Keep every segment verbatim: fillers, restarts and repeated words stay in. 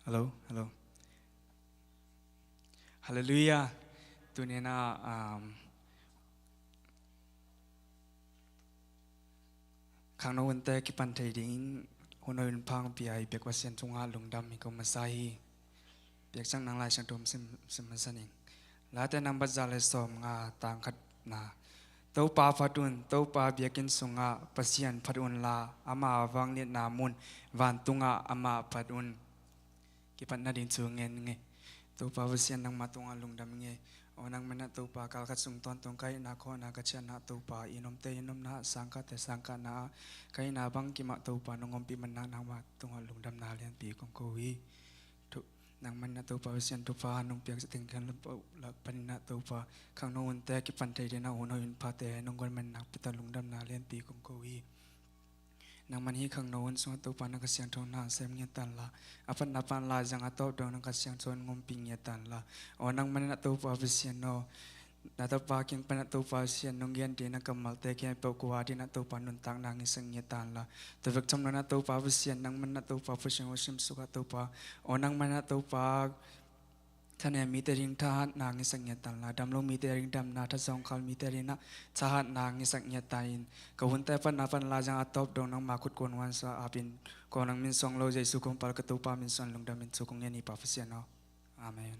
Hello, hello. Halleluiah. Tuni-in ah, um, khangno hunte kipan thei dingin hun hoih hun pha hong pia i biak Pasian tungah lungdam hi ko masa hi. Biakpiakna Lai Siangtho sim, sim masa ning. Late nang bat za le sawmnga, tang khatna. Topa phat un, Topa biakinn sungah Pasian phat unla, ama vangliatna mun vantungah amah phat un. Kipatna ding thu ngen ing ei. Topa Pasian, nangmah tungah lungdam ing ei. Aw nangmah in ah Topa, kal khat sung tawntung ka itna khawhna ka ciahna ah Topa, i nomte i nopna ah, sangkahte sangkahna ah, ka itna bangkim ah Topa nong ompih manin ah nangmah tungah lungdamna lianpi kong ko hi. Thu, nangmah in ah Topa Pasian, thupha nong piak sa teng kan lak panin ah Topa, khangno hunte kipan thei dingin ah hun hoih hun phate nong guan manin ah nakpi takin lungdamna lianpi kong ko hi. Nangmah in hih khangno hun sungah Topa, nang Kha Siangtho na sem ngiat tanla, a phatna pan Laisiangtho a tawp dong nang Kha Siangtho in hong ompih ngiat tanla. Aw nangmah in ah Topa Pasian aw, na tapa kiang pan ah Topa Pasian, nong gen ding na kammalte khempeuh kua dingin ah Topa nuntakna hong hisak ngiat tanla. Tua bek tham loin ah Topa Pasian, nangmah in ah Topa Pasian aw, sim suk ah Topa. Aw nangmah in ah Topa, thanem mite ding thahatna hong hisak ngiat tanla, damlo mite ding damna, thazawng khal mite ding ah thahatna hong hisak ngiat ta in. Ka hunte a phatna pan Laisiangtho a tawp dong nangma khut kuan huan sa apin, kong nang min suang lo Jesu kong pal ka Topa min suang lungdam in thu kong ngen hi Pa Pasian aw. Amen.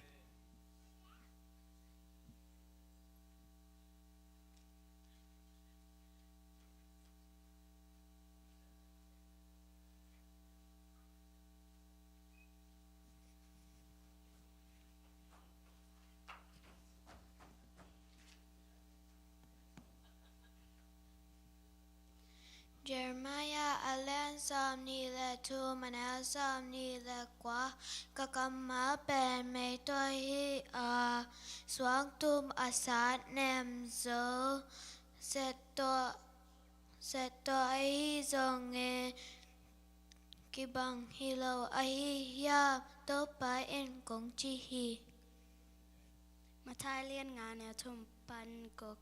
Jeremiah a lian sawmnih le thum, a neu sawmnih le kua. Ka kammal pen meitawh hi a, suangtum a sat, nemzo, setawh, setawh ahi zongin kibang hi lo ahi hiam, Topa in kong ci hi. Matthai lian nga, neu thum pan guk.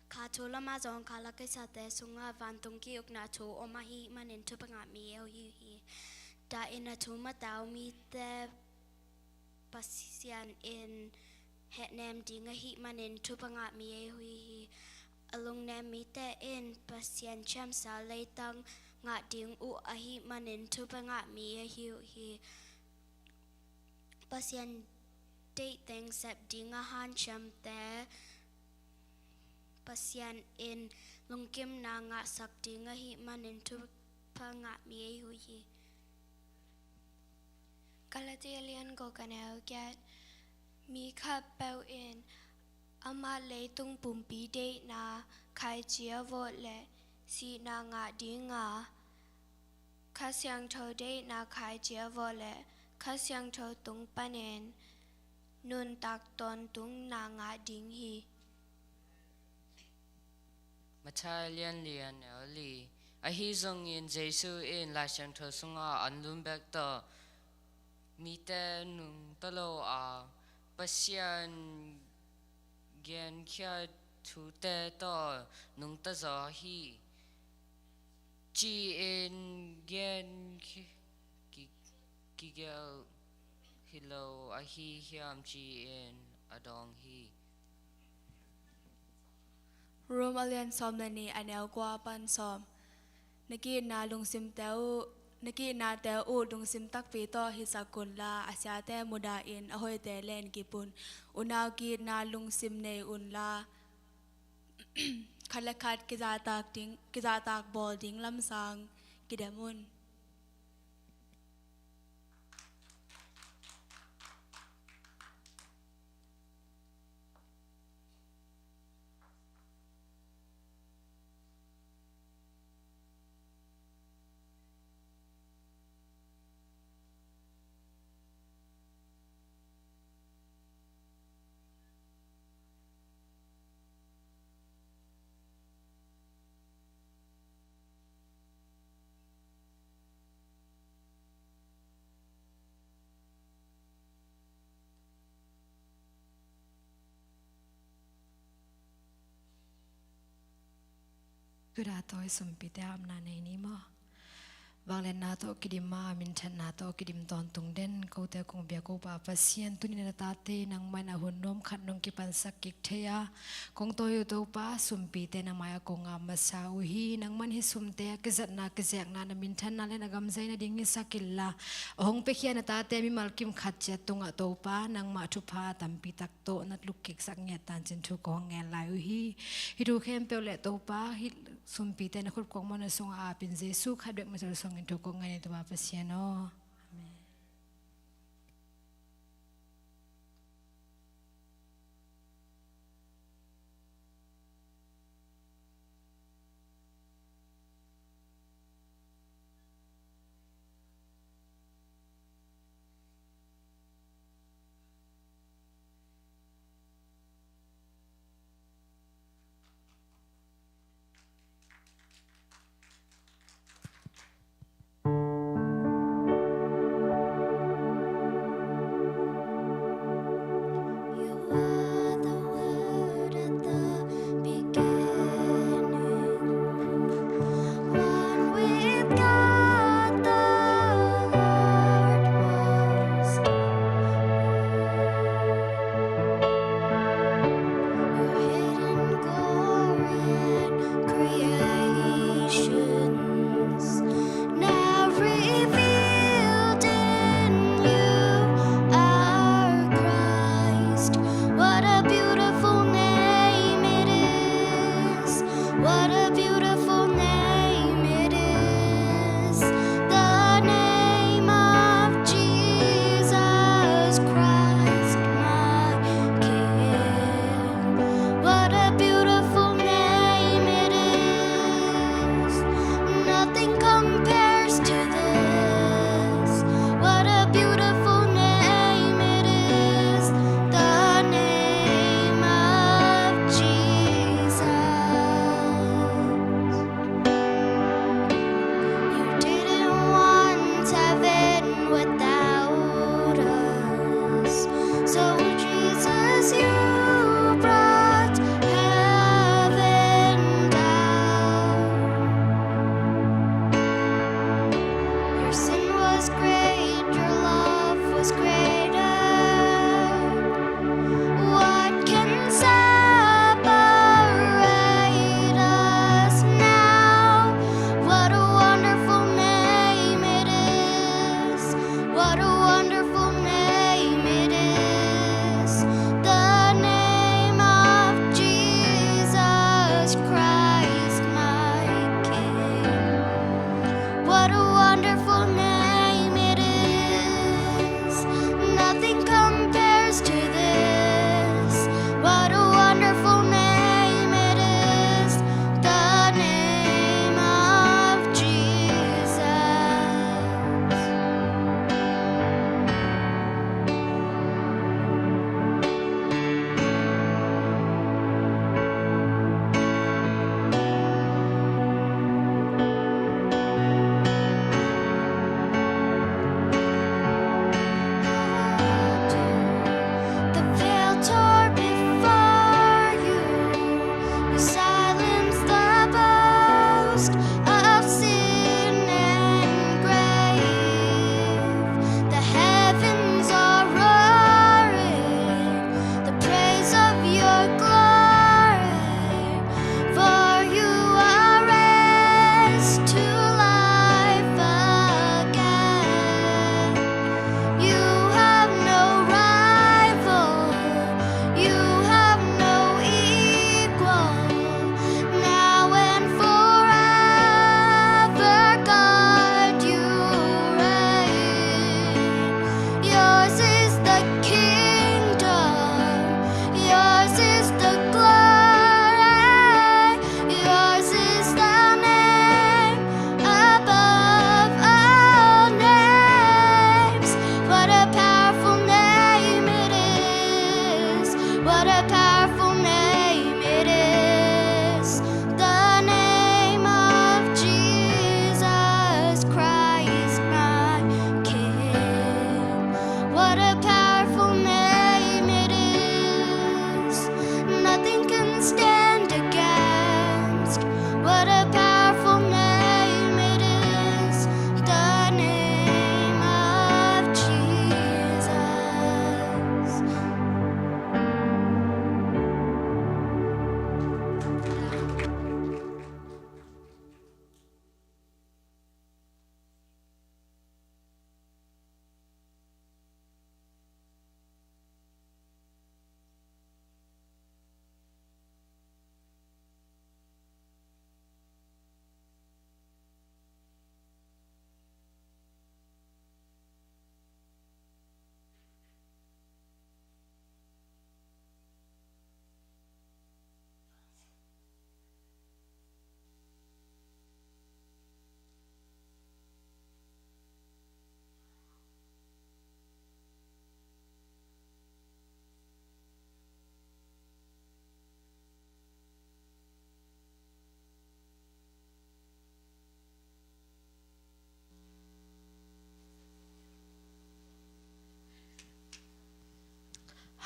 Kha thu lamah zong kha lak kisate sungah vantung ki-ukna thu om ahih manin thupha ngah mi ahi uh hi. Dahin a thu matau mite Pasian in hehnem ding ahih manin thupha ngah mi ahi uh hi. A lungnem mite in Pasian thiamsa leitang ngah ding uh ahih manin thupha ngah mi ahi uh hi. Pasian deih teng sep ding a hanciamte Pasian in lungkimna ngahsak ding ahih manin thupha ngah mi ahi uh hi. Galati lian guk, a neu giat. Mi khatpeuh in amah leitung pumpi deihna khaici a vawh leh sihna ngah ding a, Kha Siangtho deihna khaici a vawh leh Kha Siangtho tung panin nuntak tawntungna ngah ding hi. Matthai lian li, a neu li. Ahi zongin Jesu in Lai Siangtho sungah an lum bek tawh mite nungta lo a, Pasian genkhiat thute tawh nungta zaw hi, ci-in gen ki, ki, kigelh hi lo ahi hiam, ci-in a dawng hi. Rom a lian sawm le nih, a neu kua pan sawm. Na ki-itna lungsimte uh, na ki-itnate uh lungsim takpi tawh hisak unla, a siate mudahin a hoihte lenkip un. Unau ki-itna lungsim nei unla, khat le khat kizahtak ding, kizahtak bawl ding lamsang kidem un. Tuda tawi sumpite apna nei ni maw? Vangliatna tawh kidim a, minthanna tawh kidim tawntung den. Kote kong biak Topa Pasian, tuni na tate nangmah in a hun nuam khat nong kipansak kik thei a, kong tawi uh Topa, sumpite na mai-ah kong ap masa uh hi. Nangmah in hih sumte a kizatna, kizekna, na minthanna le na gamzaina ding hisak inla, a hong piakhia na tate mimal kim khat ciat tungah Topa, nangmah thupha tampi tak tawh na lukkiksak ngiat tancin thu kong ngen lai uh hi. Hih thu khempeuh le Topa, hih sumpite na khut kuang mawhna sungah ap in, Jesu khat bek min tawh sungin thu kong ngen hi Topa Pasian aw. Amen. You were the Word at the beginning, one with God the Lord Most High. Your hidden glory in creations, now revealed in you, our Christ. What a beautiful name it is. What a beautiful name it is. The name of Jesus Christ, my King. What a beautiful name it is. Nothing compares to this. What a beautiful name it is. The name of Jesus. You didn't want heaven without us. So, Jesus, you brought heaven down.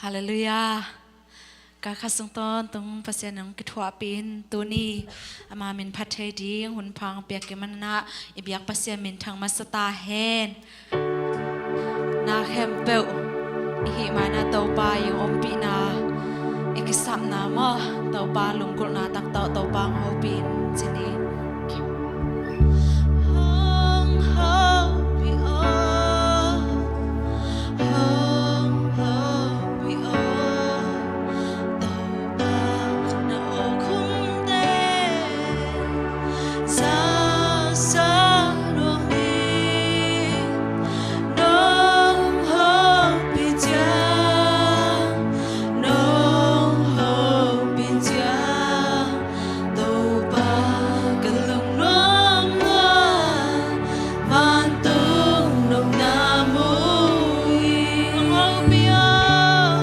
Halleluiah. Ka kha sung tawntung Pasian in hong kithuahpih in, tuni ama min phat thei ding hun pha hong piak i hih manin ah i biak Pasian minthang masa ta hen. Na khempeuh i hih manin ah Topa i hong ompihna, i kisapna maw, Topa lunggulhna tak tawh Topa hong hopih in ci ni. Hong hopih aw, hong hopih aw, Topa na awkhumte sasa nuam hi. Nong hopih ciang, nong hopih ciang, Topa ka lungnuam lua, vantung nopna mu hi. Hong hopih aw,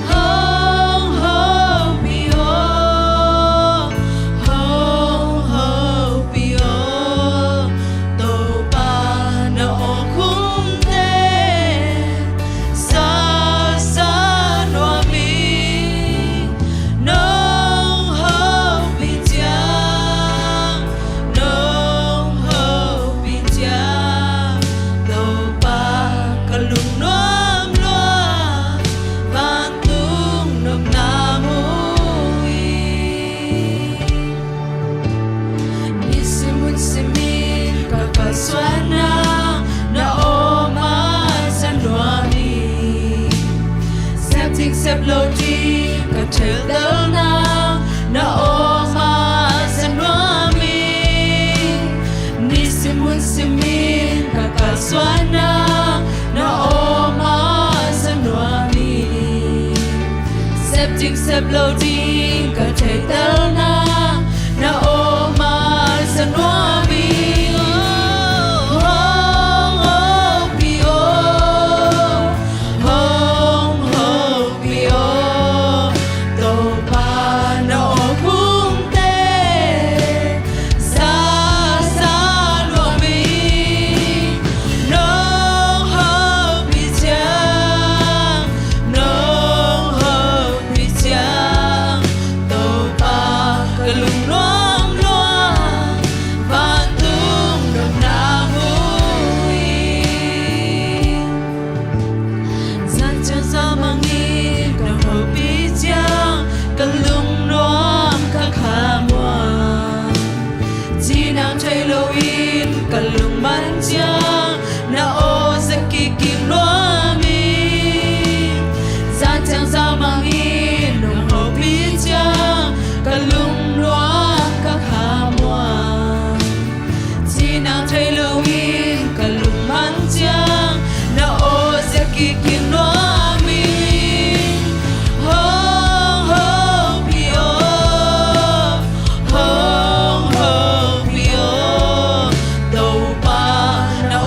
hong hopih aw, hong hopih aw, Topa na awkhumte sasa nuam hi. Nong hopih ciang, nong hopih ciang, Topa ka lungnuam lua, vantung nopna mu hi. Nisim hun simin ka kalsuan nang, na aw mah za nuam hi. Sep ding sep lo ding ka theihtel nang, na aw mah za nuam hi. Nisim hun simin ka kalsuan nang, na aw mah za nuam hi. Sep ding sep lo ding ka theihtel nang, na aw mah za nuam hi. Hong hopih aw, hong hopih aw, Topa na awkhumte sasa nuam hi. Nong hopih ciang, nong hopih ciang, Topa ka lungnuam lua, vantung nopna mu hi. Zan ciang zan mangin nong hopih ciang, ka lungnuam ka khamuang. Cih nang thei loin ka lungman ciang, na aw za kik nuam hi. Zan ciang zan mangin nong hopih ciang, ka lungnuam ka khamuang. Cih nang thei loin ka lungman ciang, na aw za kik nuam hi. Hong hopih aw, hong hopih aw, Topa na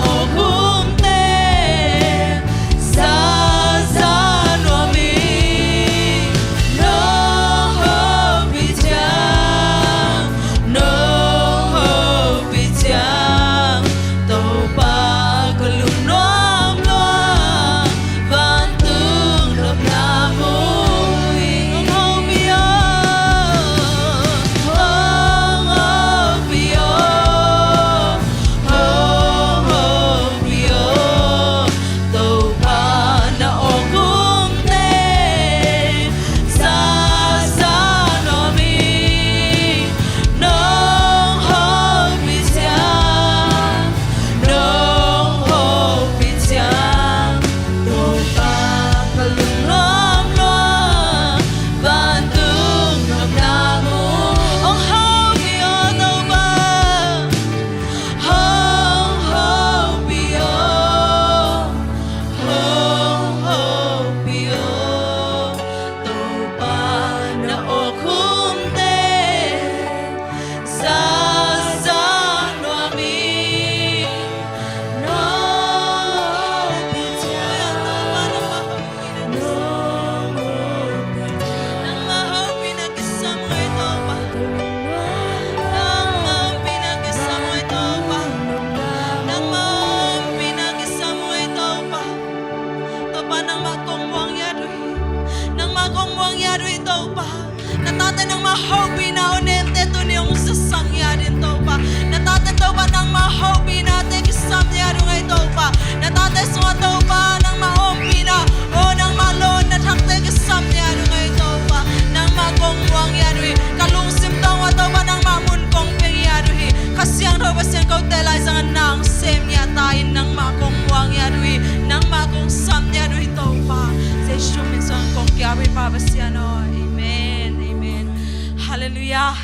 sem ngiat ta in, nangmah kong muang ngiat uh hi, nangmah kong sam ngiat uh hi Topa. Jesu min suang kong kiap hi Pa Pasian aw. Amen. Amen. Halleluiah.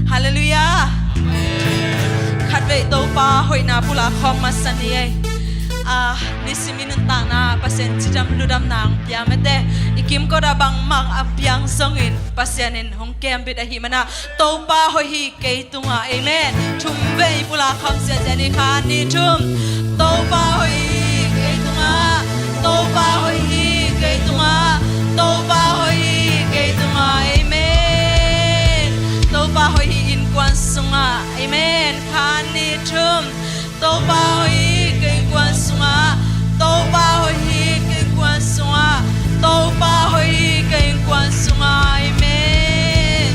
Halleluiah. Khatvei Topa hoihna pulak khawm masa ni ei. Ah, nisimin nuntakna Pasian cidam ludamna hong pia mate. I kimkot ah bangmah a piang zongin Pasian in hong kembit ahih manin Topa hoih hi kei tungah. Amen. Thumvei pulak khawm ziahziah ni. Khat, nih, thum. Topa hoih hi kei tungah. Topa hoih hi kei tungah. Topa hoih hi kei tungah. Amen. Topa hoih hi innkuan sungah. Amen. Khat, nih, thum. Topa hoih hi kei innkuan sungah. Topa hoih hi kei innkuan sungah. Topa hoih hi kei innkuan sungah. Amen.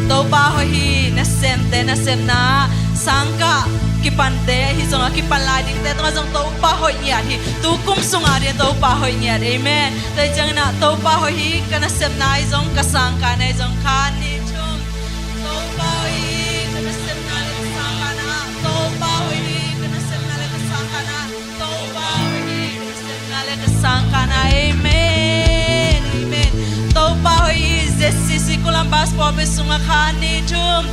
Topa hoih hi nasemte nasepna, sangkah kipante ahi zongah kipan lai dingte tungah zong Topa hoih ngiat hi. Tukum sungah ding Topa hoih ngiat. Amen. Tua ciangin ah Topa hoih hi ka nasepna ahi zong, ka sangkahna ahi zong. Khat, nih, thum. Topa hoih hi ka nasepna le ka sangkahna. Topa hoih hi ka nasepna le ka sangkahna. Topa hoih hi ka nasepna le ka sangkahna. Amen. Amen. Topa hoih hi Z C C Columbus pawlpi sungah. Khat, nih, thum.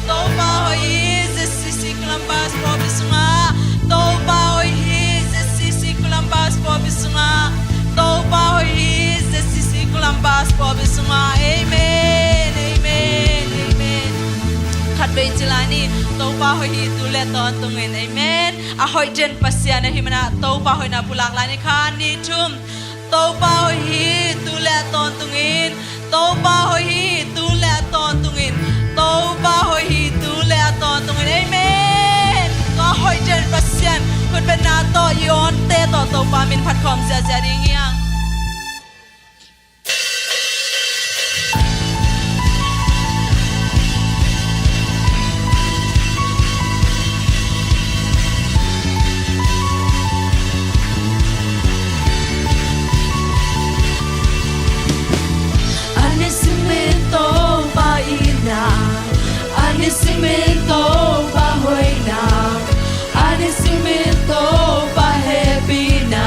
Topa hoih hi Z C C Columbus pawlpi sungah. Topa hoih hi Z C C Columbus pawlpi sungah. Topa hoih hi Z C C Columbus pawlpi sungah. Amen. Amen. Amen. Khatvei ci lai ni. Topa hoih hi tu le tawntungin. Amen. A hoih den Pasian ahih manin Topa hoihna pulak lai ni. Khat, nih, thum. Topa hoih hi tu le tawntungin. Topa hoih hi tu le tawntungin. Topa hoih hi tu le tawntungin. Amen. Tua hoih den Pasian khutbetna tawh i awnte tawh Topa min phat khawm ziahziah ding hi hang. A nisimin Topa itna, a nisimin Topa hoihna, a nisimin Topa hehpihna.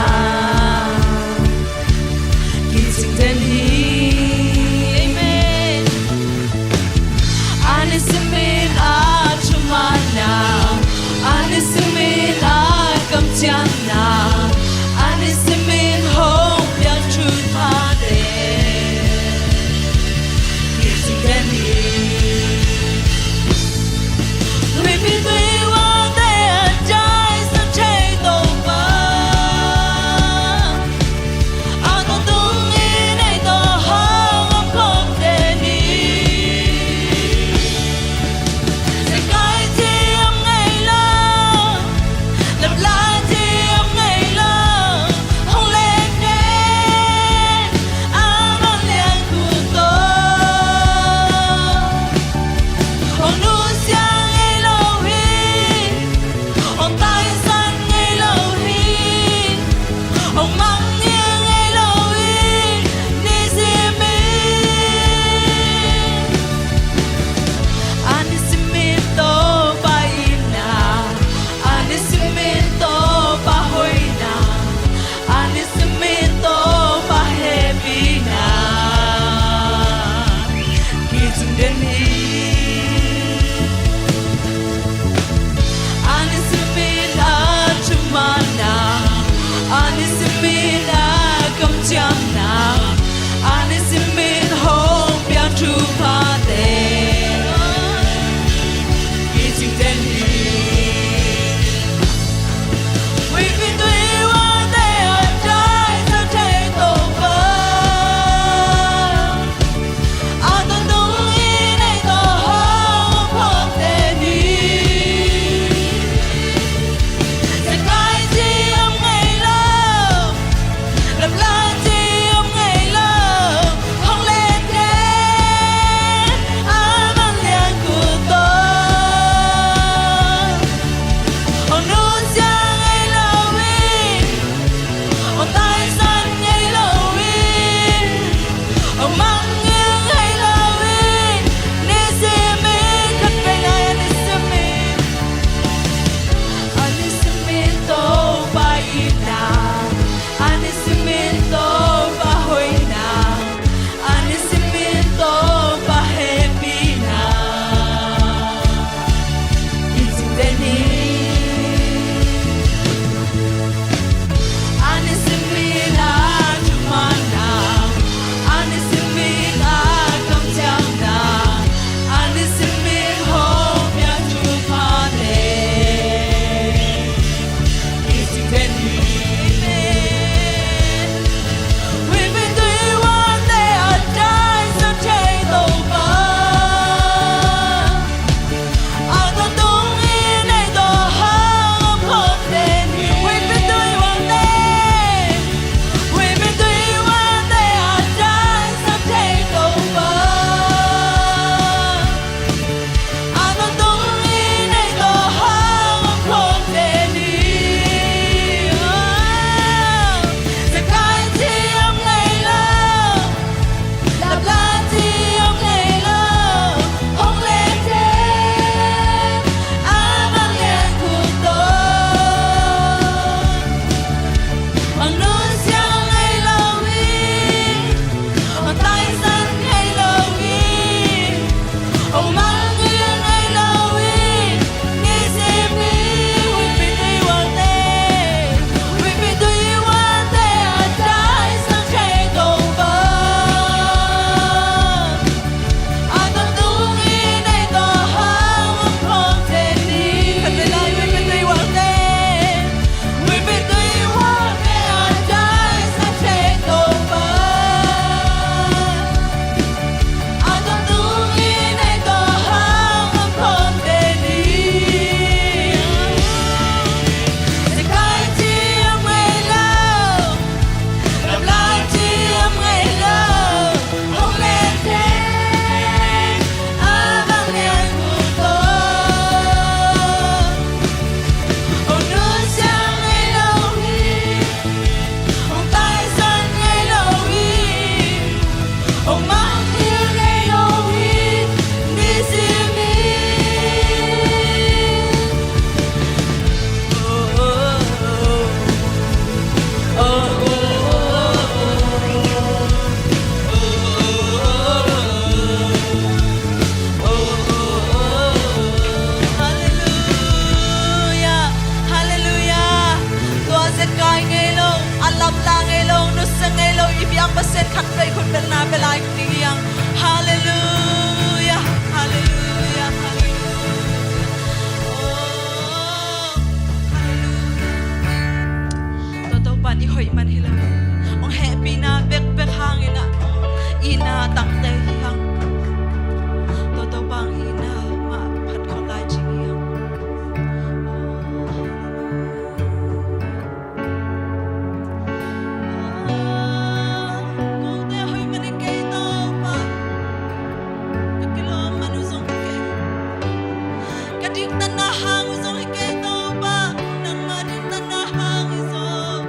Diktatna hang zong hi kei Topa, nangma diktatna hang zong.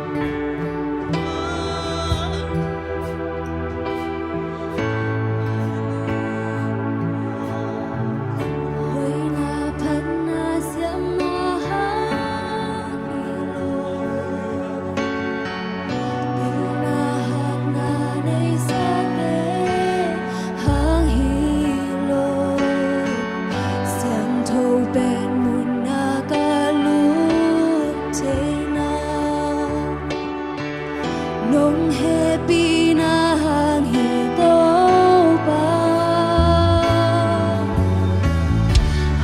Hoihna phatna siamna hang hi lo, pilna hatna neisate hang hi lo, siangtho pen munna ka lut theihna, nong hehpihna hang hi Topa.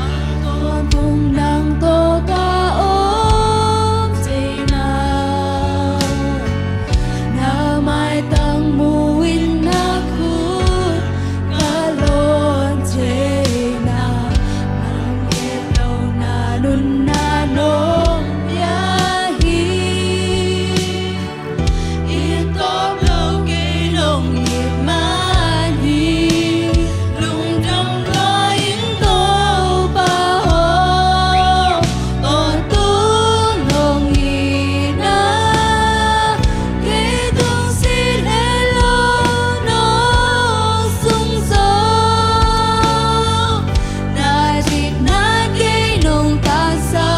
A tawntung nang tawh ka om theihna, na maitang mu-in na khut ka lawn theihna, nang et lohna nunna nong pia hi. I tawp lo kei nong it man hi. Lungdam lua ing Topa aw, tawntung nong itna, kei tung sin het lo nong sung zaw, na dikna kei nong taksa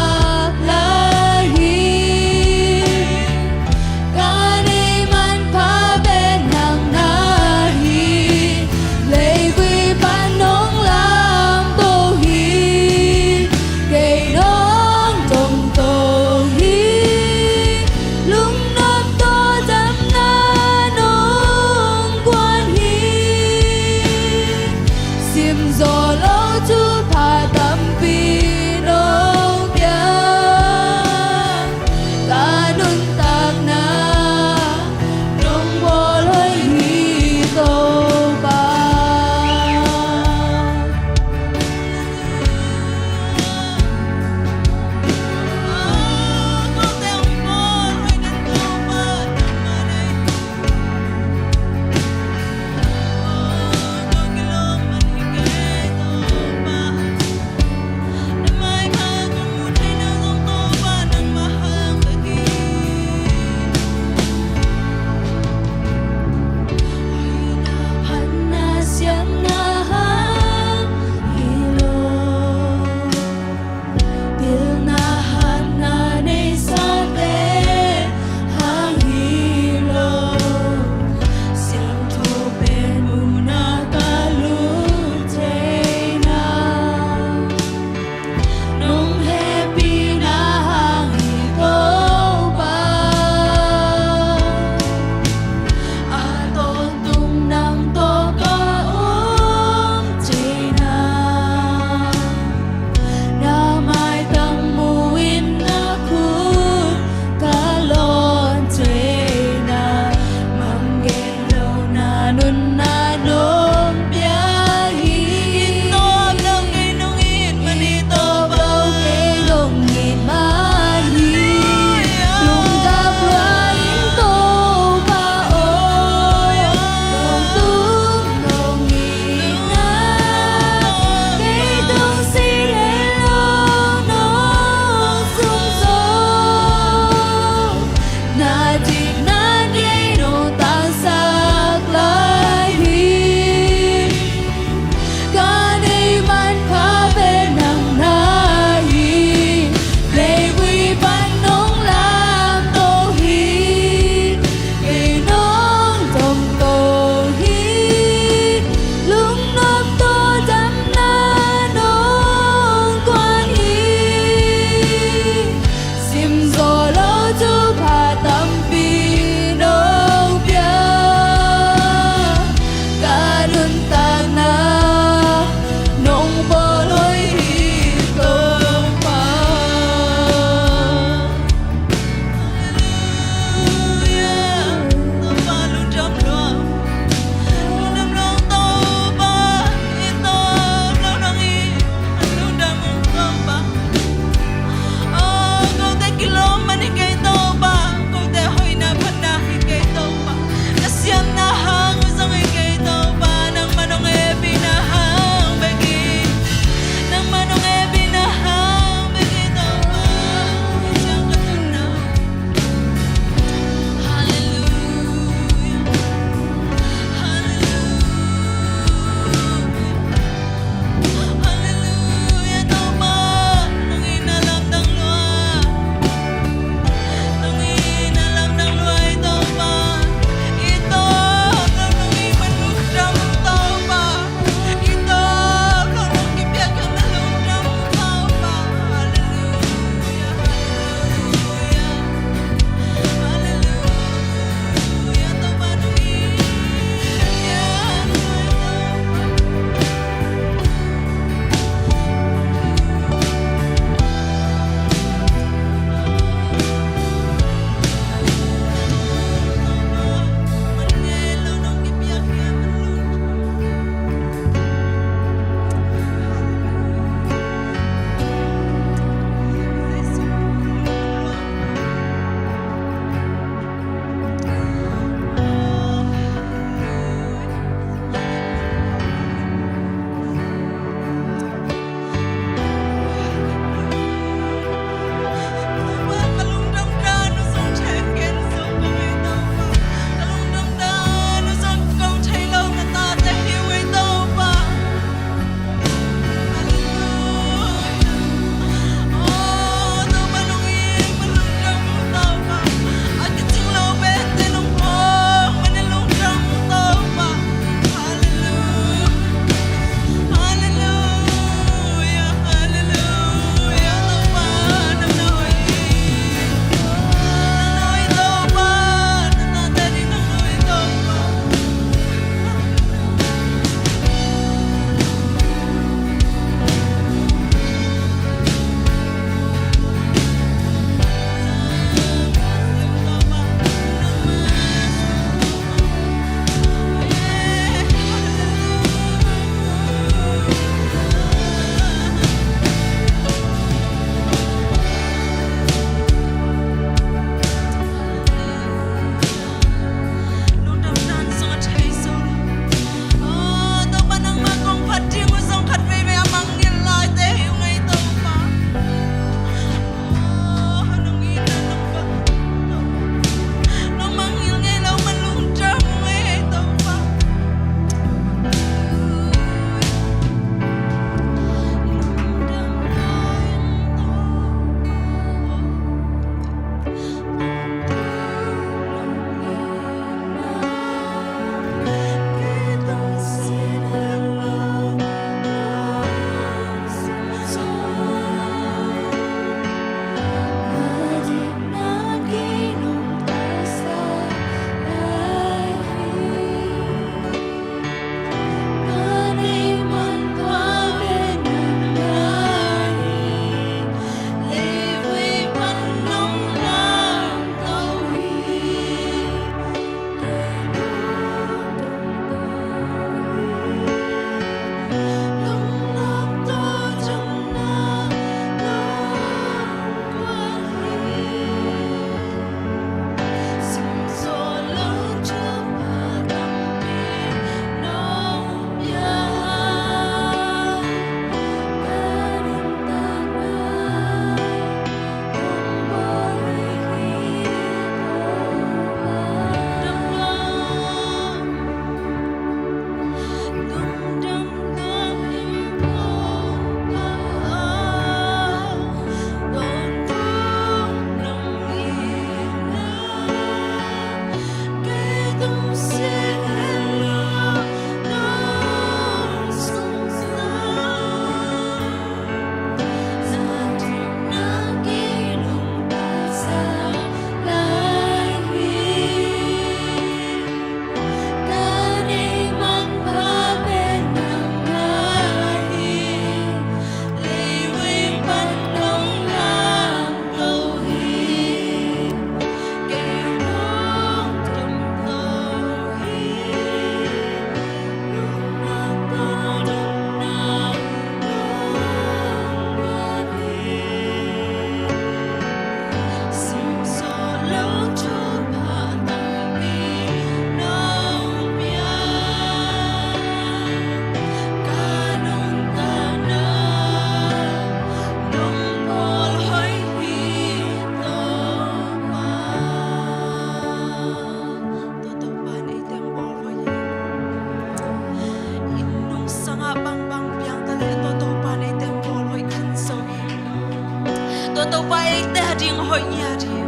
Topa eite ading hoih ngiat hi.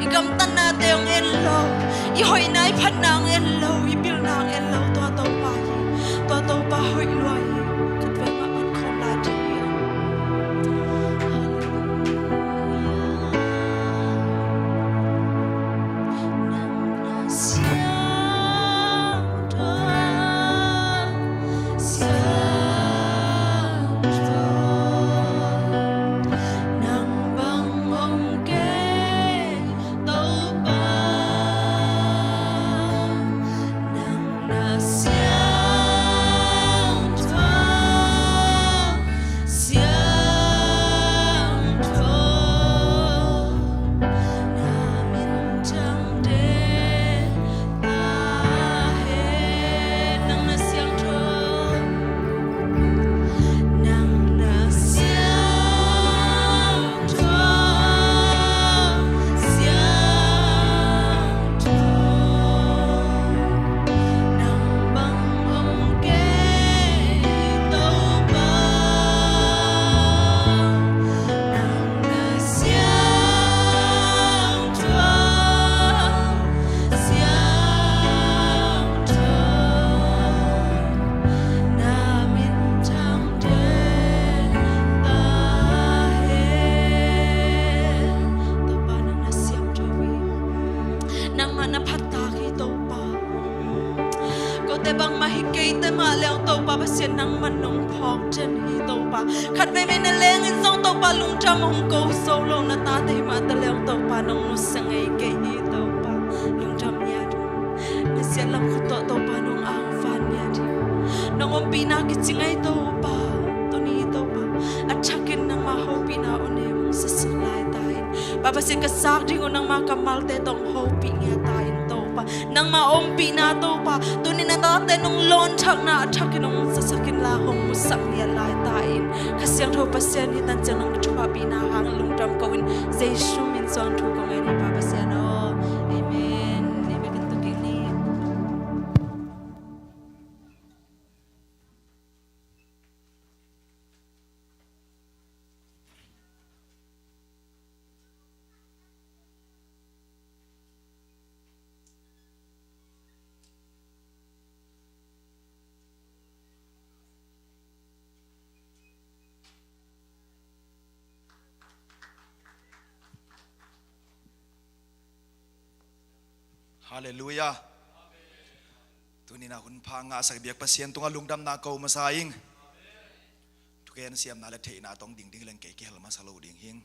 I gamtatnate hong en lo, i hoihna i phatna hong en lo, i pilna hong en lo, tua Topa hi. Tua Topa hoih lua hi. Khatvei mah pan khawm lai ding hi. Halleluia. Nang na siangtho, siangtho. Nang bang om kei Topa, nang na siangtho, siangtho. Na min thang den ta hen. Nang na siangtho. Nang na siangtho, siangtho. Nang bang om kei Topa. Nang na siangtho, siangtho. Na min thang den ta hen. Topa nang na siangtho hi. Nangmah na phattak hi Topa. Kote bangmah hi keite mah leng Topa Pasian nangmah nong phawk den hi Topa. Khat veivei na lengin zong Topa lungdam hong ko zo lo na tate hi mah ta leng Topa nong nusia ngei kei hi Topa. Lungdam ngiat uh. Na siatlam khut tawh Topa nong angvan ngiat hi. Nong ompihna kici ngei Topa. Tuni Topa a thakin nangmah hopihna aw ne hong sasak lai ta in. Pa Pasian ka zak ding uh nangmah kammalte tawh hong hopih ngiat ta in Topa. Nangmah ompihna Topa. Tuni na tate nong lawn thakna a thakin hong sasak inla hong musak ngiat lai ta in. Kha Siangtho Pasian hi tan ciang nang thupha pihna hang lungdam ko in Jesu min suang thu ko ngen hi Pa Pasian aw. Amen. Amen. Tuk in ni. Halleluiah. Tuni-in ah hun pha ngahsak biak Pasian tungah lungdamna ko masa ing. Thugen siamna le theihna tawh ding ding leng kei kihel masa lo ding hing.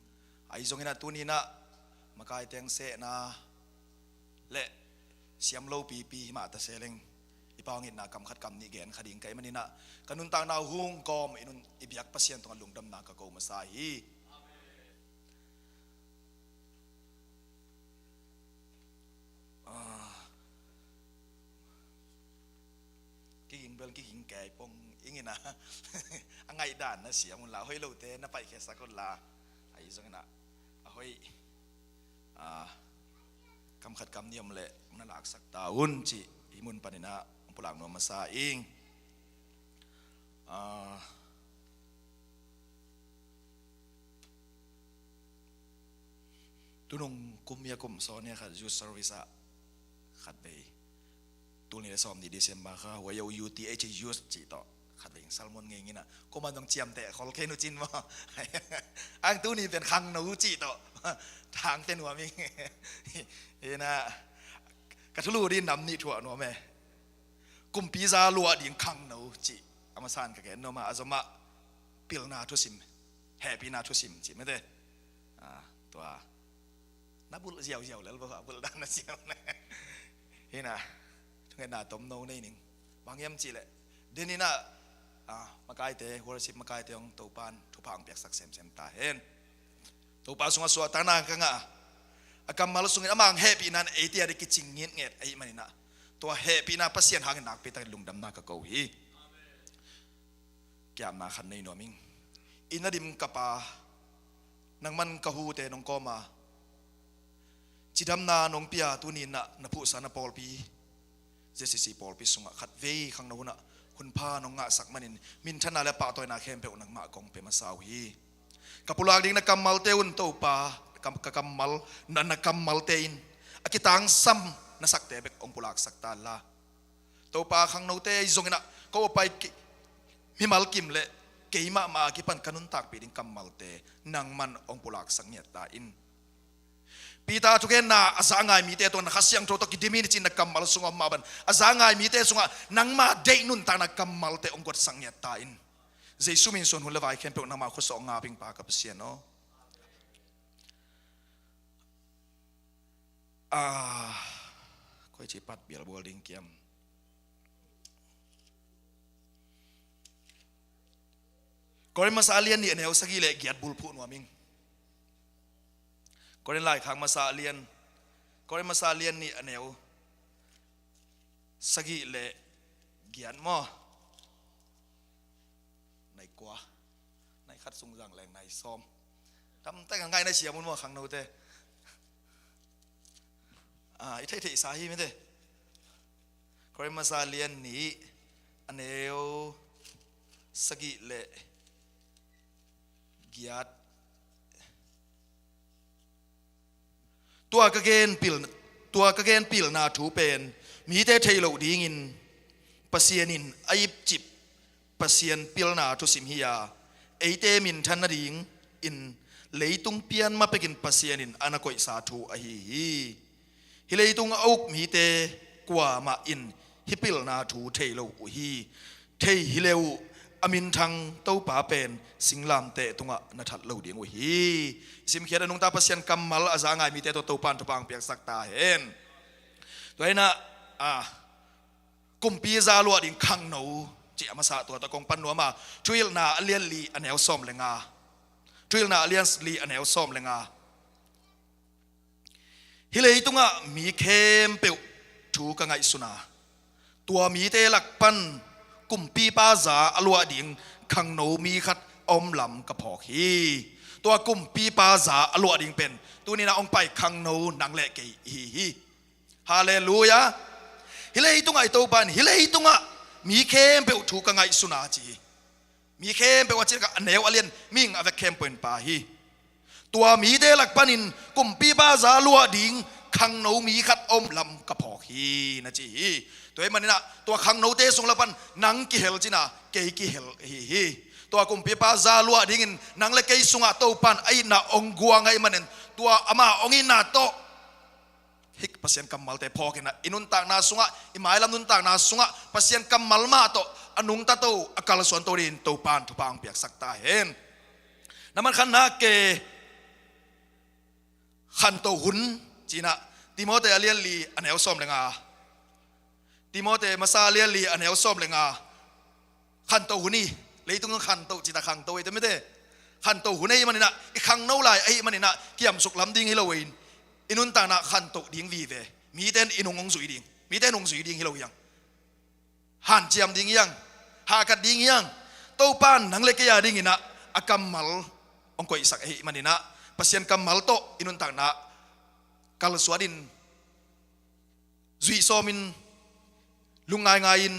Ahi zongin ah tuni-in ah makai teng sehna le siam lopipi himah ta se leng i Pa hong itna kam khat kam nih gen kha ding ka hih manin ah ka nuntakna hong kawm i nun i biak Pasian tungah lungdamna ka ko masa hi. Ah. Kiging bel kiging kei pong ing in ah. A ngaihdan na siam un la, hoih lote na paihkhiasak un la. Ahi zongin ah a hoih, ah, kam khat kam nih om leh na laksak ta un cih hih mun panin ah pulak nuam masa ing. Ah, tunung kum hi a, kum sawm ni a khat youth service ah khat vei, tul nih le sawm nih December kha, huai a U T H youth cih tawh khat vei sermon ngei ing in ah, kuaman zong ciamteh khol kei nu cin maw. Ang tuni pen khangno cih tawh thangte nuam ing. Hi in ah ka thulu ding nam nih thuah nuam e. Kumpi za luah ding khangno cih a masa in ka gen nuam a, a zom ah pilna thusim, hehpihna thusim cih mete. Ah, tua na bulh ziauziau lel bawk a, bulh dan na siam na. Hi in ah thungetna tomno nei ning. Bang hiam cih leh den in ah, ah, makaite, worship makaite hong Topa'n thupha hong piaksak semsem ta hen. Topa sungah suahtakna ka ngah a, a kammal sungin amah hehpihna in eite a ding kicing ngitnget ahih manin ah, tua hehpihna Pasian hangin nakpi takin lungdamna ka ko hi. Kiamna khat nei nuam ing. I na dim ka Pa, nangman ka hute nong kawm a, cidamna nong pia, tuni-in ah na phuhsa na pawlpi Z C C pawlpi sungah khat vei khangno hun ah hun pha nong ngahsak manin minthanna le pahtawina khempeuh nangmah kong pia masa uh hi. Ka pulak ding na kammalte un Topa, ka, ka kammal, na, na kammalte in a kitangsam na sakte bek hong pulaksak ta la. Topa, khangnote ahi zongin ah, ko pai ki, mimal kim le kei mahmah a kipan ka nuntakpih ding kammalte nangman hong pulaksak ngiat ta in. Peter thugenna a za ngai mite tungah na Kha Siangtho tawh kidim in ci-in na kammal sungah om mah bangin a za ngai mite sungah nangma deih nuntakna kammalte hong guatsak ngiat ta in. Jesu min suang hun le vai khempeuh nangma khutsawh ngaping pa ka Pasian aw. Ah, koi ci pat bial bual ding kiam. Korin masa a lian nih a neu sagih le giat bulphuh nuam ing. Korin laikhak masa a lian, Korin masa a lian nih a neu sagih le giat maw? Nai kua, nai khat sung zang leng nai sawm. Tamtak a ngai na siam un maw khangnote. Ah, i theihtheihsa hi mite. Korin masa lian nih a neu sagih le giat. Tua ka gen pil, tua ka gen pilna thu pen mite theih loh dingin Pasian in a ipcip Pasian pilna thusim hi a, eite minthan nadingin leitung pian ma pekin Pasian in a na koihsa thu ahi hi. Hih leitung a uk mite kuamah in hih pilna thu thei lo uh hi. Thei hi le uh a minthang Topa pen singlamteh tungah na that lo ding uh hi. Simkhiat a nungta Pasian kammal a za ngai mite tawh Topa in thupha hong piaksak ta hen. Tua hi-in ah, ah, kumpi za luah ding khangno cih a masa tua tawh kong pan nuam a, Thuhilhna a lian li a neu sawm le nga. Thuhilhna a lian li a neu sawm le nga. Hih leitungah mi khempeuh thu ka ngaihsun a, tua mite lak pan kumpipa za a luah ding khangno mi khat a om lam ka phawk hi. Tua kumpipa za a luah ding pen tuni-in ah hong pai khangno nang le kei hi hi. Halleluiah. Hih leitungah i Topa in, hih leitungah mi khempeuh thu ka ngaihsun a ci hi. Mi khempeuh a cih kha a neu a lian mihing a vek khempeuh in pha hi. Tua mite lak panin kumpipa za luah ding khangno mi khat a om lam ka phawk hi na ci hi. Tua ahih manin ah tua khangnote sung lak pan nang kihel cihna kei kihel ahi hi. Tua kumpipa za luah dingin nang le kei sungah Topa in a itna hong guang ahih manin tua ama hong itna tawh hih Pasian kammalte phawk in ah i nuntakna sungah, i mailam nuntakna sungah Pasian kammal mah tawh a nungta to, a kalsuan to dingin Topa in thupha hong piaksak ta hen. Na man khanna ke khanto hun cihna, Timote a lian li a neu sawm le nga. Timote masa a lian li a neu sawm le nga. Khanto hun hi. Leitung khanto cih ta khanto hi te mite. Khanto hun ahih manin ah, i khangno lai ahih manin ah kiamsuk lam ding hi lo in, i nuntakna khanto ding vive. Mite in i nung hong zui ding, mite in hong zui ding hi lo hi hang. Hanciam ding hi hang. Hahkat ding hi hang. Topa in nang le kei a dingin ah a kammal hong koihsak ahih manin ah Pasian kammal tawh i nuntakna kalsuan in, zuih sawm in, lungngaingai in,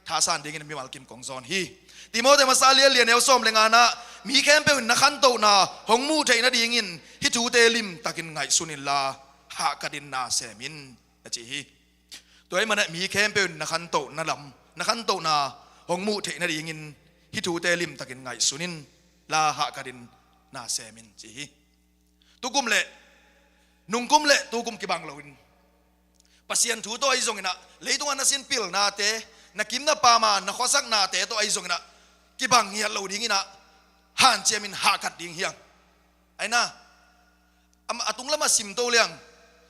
thasan dingin mimal kim kong zawn hi. Timote masa a lian li a neu sawm le nga-na, mi khempeuh in na khantohna hong muh theih nadingin hih thute limtakin ngaihsun inla hahkat in na sem in, a ci hi. Tua ahih manin ah mi khempeuh in na khantohna lam, na khantohna hong muh theih nadingin hih thute limtakin ngaihsun inla hahkat in na sem in, ci hi. Tukum le nungkum le tukum kibang loin, Pasian thu tawh ahi zongin ah, leitungah na sin pilnate, na kim na pam a na khuasaknate tawh ahi zongin ah, kibang ngiat lo dingin ah, hanciam in hahkat ding hi hang. Ahi na, a tung lamah sim to leng,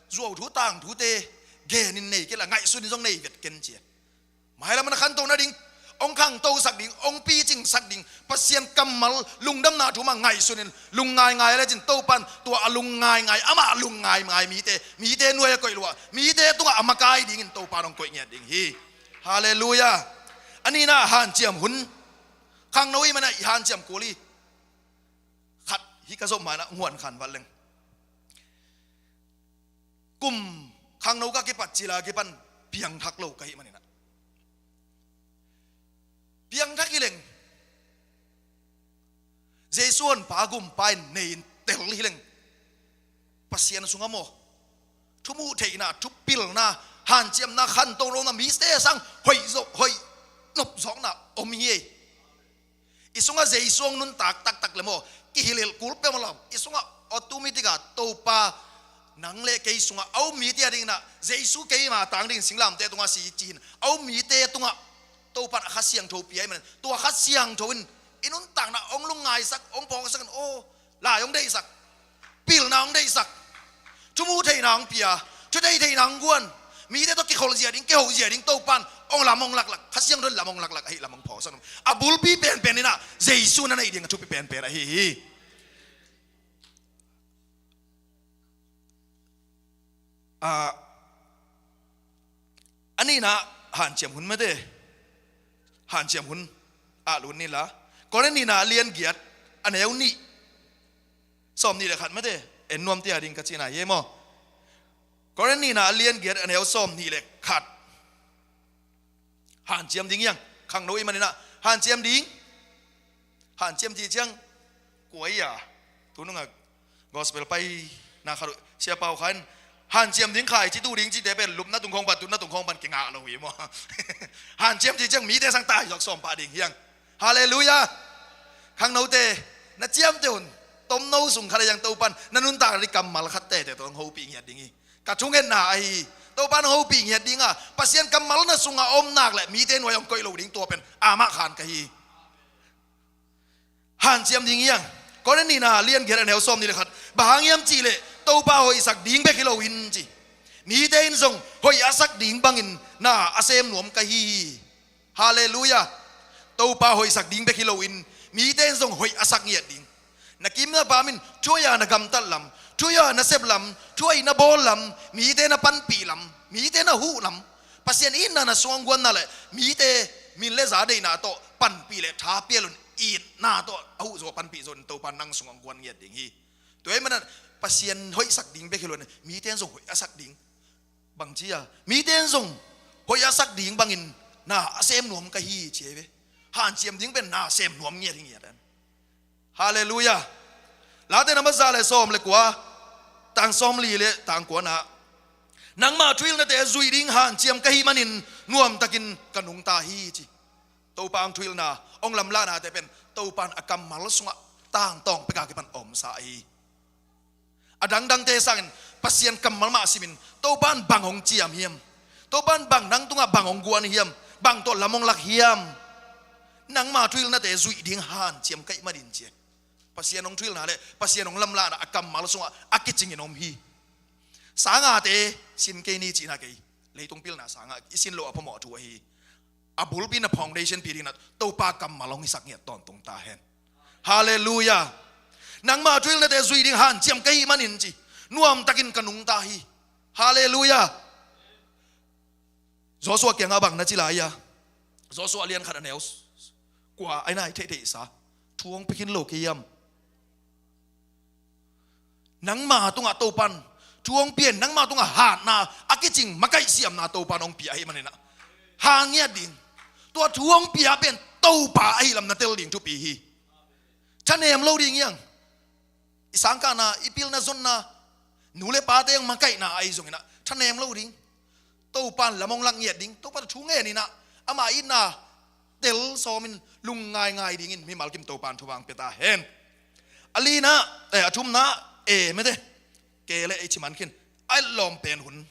zuau thu tang thute gen in nei kei la, ngaihsun in zong nei vet ken ci a. Mailam na khanto nading, hong khangtosak ding, hong picingsak ding Pasian kammal, lungdamna thu mah ngaihsun in, lungngaingai a lecin Topa in tua a lungngaingai, amah lungngaingai mite, mite nuai a koih lua, mite tungah a makai dingin Topa in hong koih ngiat ding hi. Halleluiah. A nihna hanciam hun. Khangno i hih manin ah i hanciam kul hi. Khat hi ka zop ma-in ah nguan khan vat leng. Kum khangno ka kipat cil a kipan piangthak lo ka hih manin ah, piangthak hi leng Jesu honpa gumpa in nei in tel hi leng, Pasian sungah maw, thumuhtheihna, thupilna, hanciamna, khanto lona, mite sang hoih zawh, hoih nopzawkna om hi ei. I sungah Jesu hong nuntak taktak le maw, kihilhhilh kul peuhmah lo. I sungah automatic a Topa, nang le kei sungah a om mite a dingin ah, Jesu keima tang dingin singlamteh tungah si ci-in a om mite tungah Topa in a Kha Siangtho pia ahih manin, tua Kha Siangtho in i nuntakna hong lungngaisak, hong phawksak in, aw, lai hong deihsak, pilna hong deihsak, thumuhtheihna hong pia, thutheitheihna hong guan, mite tawh kikholh zia ding, kiho zia ding Topa in hong lam hong laklak, Kha Siangtho in lam hong laklak ahi lam hong phawksak in, a bulpi penpen in ah Jesu na neih ding a thupi penpen ahi hi. A, a nihna, hanciam hun mate. Hanciam hun ah lut ni la. Korin nihna a lian giat, a neu nih. Sawm nih le khat mate. En nuam tia ding ka cihna hi maw. Korin nihna a lian giat, a neu sawm nih le khat. Hanciam ding hiang, khangno i hih manin ah, hanciam ding. Hanciam cih ciang, kua hi a, tu nungah gospel paina khat uh, Sia Pau Khan, hanciam ding khai ci tu ding cite pen, lupna tung khawng pan, tutna tung khawng pan kingah lo hi maw. Hanciam cih ciang, mite sang taizawk sawm pah ding hiang. Halleluiah. Khangnote, na ciamteh un, tomno sung khat a hiang Topa in na nuntak ding kammal khat tete tawh hong hopih ngiat ding hi. Ka thungetna ahi, Topa in hong hopih ngiat ding a, Pasian kammal na sungah om nak leh mite nuai hong koih lo ding, tua pen amah khan ka hi. Hanciam ding hiang. Korin nihna a lian giat a neu sawm nih le khat. Bang hang hiam cih leh Topa hoihsak ding bek hi loin ci, mite in zong hoih a sak ding bangin na a sem nuam ka hi. Halleluiah. Topa hoihsak ding bek hi loin mite in zong hoih a sak ngiat ding. Na kim na pam in, thuhoih a na gamtat lam, thuhoih a na sep lam, thuhoih na bawl lam, mite na panpih lam, mite na huh lam, Pasian itna na sungah hong guan nak leh, mite min le za deihna tawh panpih le tha pial un, itna tawh a huh zaw panpih zaw in Topa in nang sungah hong guan ngiat ding hi. Tua ahih manin Pasian hoihsak ding bek hi loin mite in zong hoih a sak ding. Bang ci a, mite in zong hoih a sak ding bangin na a sem nuam ka hi ci hi ve. Hanciam ding pen na sem nuam ngiat hi ngiat an. Halleluiah. Late na masa le sawm le kua, tang sawm li le tang kua na, nangma thuhilhnate zuih ding hanciam ka hih manin nuamtakin ka nungta hi ci. Topa hong thuhilhna, hong lamlahnate pen Topa in a kammal sungah tangtawng peka kipan omsa hi. A dangdangte sangin Pasian kammal mah simin, Topa in bang hong ciam hiam? Topa in bang nang tungah bang hong guan hiam? Bang tawh lam hong lak hiam? Nangma thuhilhnate zuih ding hanciam ka hih manin ci. Pasian hong thuhilhna le Pasian hong lamlahna a kammal sungah a kicingin om hi. Sangate sin kei ni cihna kei. Leitung pilna sangah i sin loh a phamawh thu ahi. A bulpi na foundation pi dingin ah Topa kammal hong hisak ngiat tawntung ta hen. Halleluiah. Nangma thuhilhnate zuih ding hanciam ka hih manin ci, nuamtakin ka nungta hi. Halleluiah. Joshua kiangah bang na ci lai a? Joshua lian khat a neu kua, ai na i theihtheihsa, thu hong pia khin lo kei hiam? Nangma tungah Topa in thu hong pia in, nangma tungah hatna, a kicing makaih siamna Topa in hong pia ahih manin ah, hang ngiat ding. Tua thu hong pia pen Topa ahih lam na tel ding thupi hi. Thanem lo ding hiang. I sangkahna, i pilna zonna, nu le pate hong makaihna ahi zongin ah, thanem lo ding. Topa in lam hong lak ngiat ding. Topa thu ngen in ah, amah itna tel sawmin lungngaingai dingin mimal kim Topa in thupha hong pia ta hen. A lina, eh, a thumna, eh, mete, kei le ei ci man khin, a etlawm pen hun.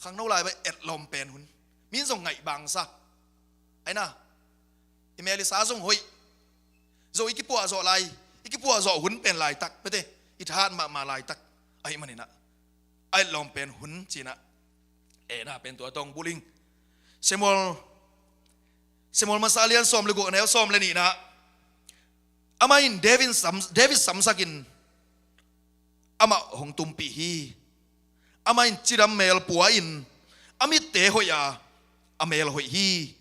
Khangno lai bang etlawm pen hun. Min zong ngaih bangsa. Ai na, i mel i sa zong hoih. Zo i kipuah zawh lai, i kipuah zawh hun pen laitak, mete, i thahat mahmah laitak ahih manin ah, a etlawm pen hun ci-in ah, eh, na pen tua tawh hong bulh ing. Samuel, Samuel masa lian sawm le guk, a neu sawm le nihna, amah in David sam, David samsakin amah hong tumpih hi. Amah in cidam mel pua-in a mitte hoih a, a mel hoih hi.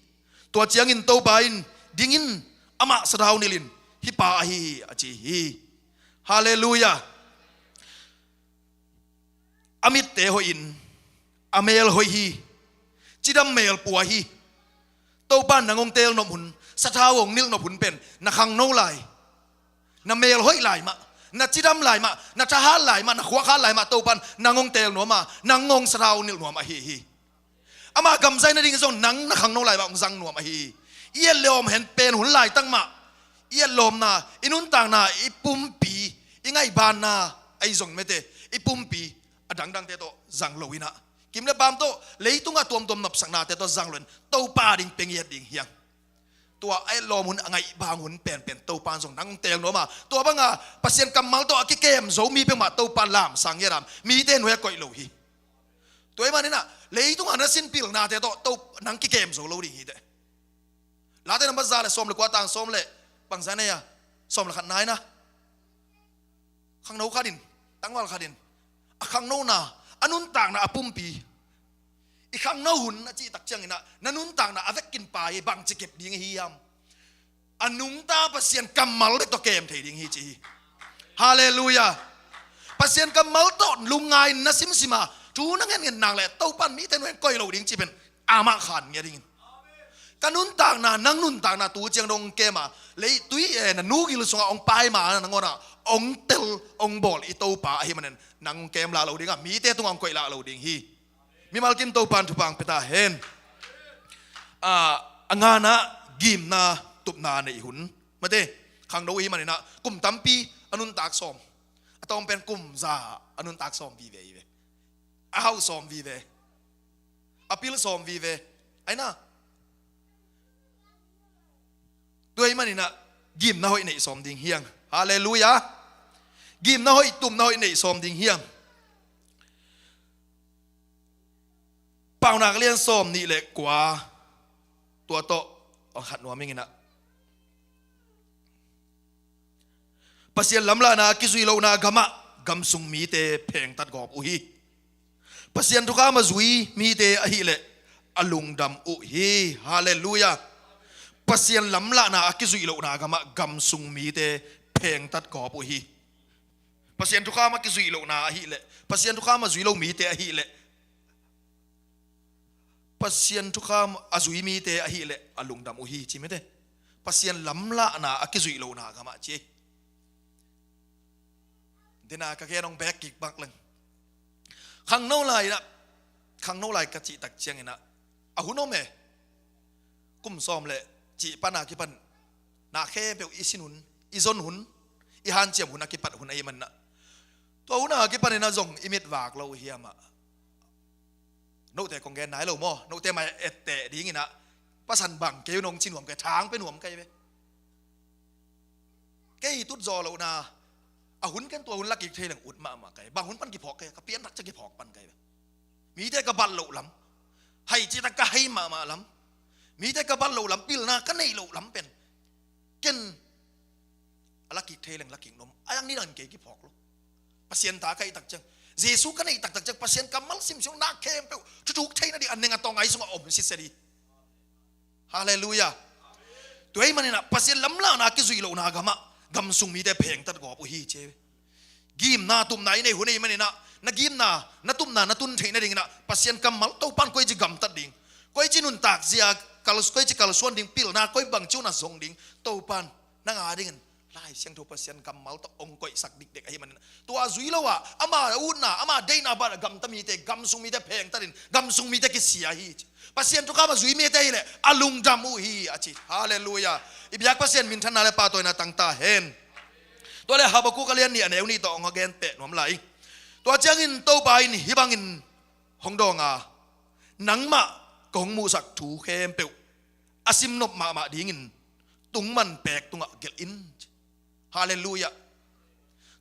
Tua ciangin Topa in, "Ding in, amah sathau nilh in, hih pa ahi hi," a ci hi. Halleluiah. A mitte hoih in, a mel hoih hi. Cidam mel pua hi. Topa in nang hong teel nop hun, sathau hong nilh nop hun pen na khangno lai, na mel hoih lai mah, na cidam lai mah, na thahat lai mah, na khuakhat lai mah Topan nang hong teel nuam a, nang hong sathau hong nilh nuam ahi hi. Ama gamzai nading zong nang na khangno lai mah hong zang nuam ahi hi. I etlawm hen pen hun laitak mah, i etlawmna, i nuntakna, i pumpi, i ngaihbanna, ahi zong mete, i pumpi a dangdangte tawh zang lo in ah, kim le paam tawh, leitungah tuamtuam nopsaknate tawh zang lo in Topa ding pia ngiat ding hi hang. Tua a etlawm hun, a ngaihbang hun penpen Topan zong nang hong teel nuam a, tua banga Pasian kammal tawh a kikem zo mi peuhmah Topa lamsang ngiat a, mite nuai a koih lo hi. Tua ahih manin ah, leitungah na sin pilnate tawh Topa nang kikem zo lo ding hi teh. Late nambat za le sawm le kua, tang sawm le, bangzah nei a, sawm le khat nai na. Khangno khat in, tangval khat in, a khangnona, a nuntakna, a pumpi, i khangno hun a cih tak ciangin ah, na nuntakna a vekin pai bangci kep ding ahi hiam? A nungta Pasian kammal bek tawh kem thei ding hi ci hi. Halleluiah. Pasian kammal tawh lungngai na simsim a, thu na ngetnget nak leh Topan mite nuai in koih lo ding cih pen amah khan ngiat dingin, ka nuntakna, nang nuntakna tu ciang dong kem a, leitui, eh, na nu gil sungah hong pai ma nangawn ah hong tel, hong bawl i Topa ahih manin nang hong kem lah lo ding a, mite tungah hong koih lah lo ding hi. Mimal kim Topan thupha hong pia ta hen. Ah, a ngana, gimna, tupna neih hun. Mate, khangno i hih manin ah kum tampi a nuntak sawm, a tawm pen kum za a nuntak sawm vive hi ve. A hauh sawm vive, a pil sawm vive. Aina, tua ahih manin ah gimna hoih neih sawm ding hi hang. Halleluiah. Gimna hoih, tupna hoih neih sawm ding hi hang. Paunak lian sawm nih le kua, tua tawh hong khat nuam ing in ah, Pasian lamlahna a kizuih lohna gamah gamsung mite phengtat gawp uh hi. Pasian thukham a zui mite ahih leh a lungdam uh hi. Halleluiah. Pasian lamlahna a kizuih lohna gamah gamsung mite phengtat gawp uh hi. Pasian thukham a kizuih lohna ahih leh, Pasian thukham a zui lo mite ahih leh, Pasian thukham a zui mite ahih leh a lungdam uh hi ci mete. Pasian lamlahna a kizuih lohna gamah ci. Dena ka gen hong bek kik bak leng. Khangno lai in ah, khangno lai ka cih tak ciangin ah, a hun om e. Kum sawm le cih pan a kipan, na khempeuh i sin hun, i zon hun, i hanciam hun a kipat hun ahih manin ah, tua hun a kipan in ah zong i mit vak lo hiam ah? Note kong gen nai lo maw? Note mai etteh dingin ah, pasan bang kei uh nong ci nuam kei, thang pe nuam kei ve. Kei tut zaw lohna, a hun ken tua hun la kik thei leng ut mahmah kei. Bang hun pan kiphawk kei, ka pianthak ciang kiphawk pan kei ve. Mite ka bat loh lam, hai cih tak ka hai mahmah lam, mite ka bat loh lam, pilna ka neih loh lam pen ken a la kik thei leng la kik nuam. A yang ni dangin kei kiphawk lo. Pasian ta ka hih tak ciang, Jesu ka neih taktak ciang, Pasian kammal simsim na khempeuh thuthuk theih nading a neng a tawng ai sungah om sitset hi. Halleluiah. Tua ahih manin ah Pasian lamlahna a kizuih lohna gamah gamsung mite phengtat gawp uh hi ci. Gimna tupna i neih hun ahih manin ah, na gimna, na tupna na tun theih nadingin ah Pasian kammal, Topan koici gamtat ding, koici nuntak zia, kal, koici kalsuan ding, pilna koi bangci uh na zong ding, Topan nang a dingin Lai Siangtho Pasian kammal tawh hong koihsak dikdek ahih manin, tua zui lo a, ama utna, ama deihna banah gamta mite, gamsung mite phengtat in, gamsung mite kisia hi ci. Pasian thukham a zui mite ahih leh a lungdam uh hi a ci. Halleluiah. I biak Pasian minthanna le pahtawina tang ta hen. Tua le Habakkuk a lian nih a neu nih tawh hong gen peh nuam lai. Tua ciangin Topa in hih bangin hong dawng a, nangmah ka hong muhsak thu khempeuh a simnop mahmah dingin tungman pek tungah gelh in. Halleluiah.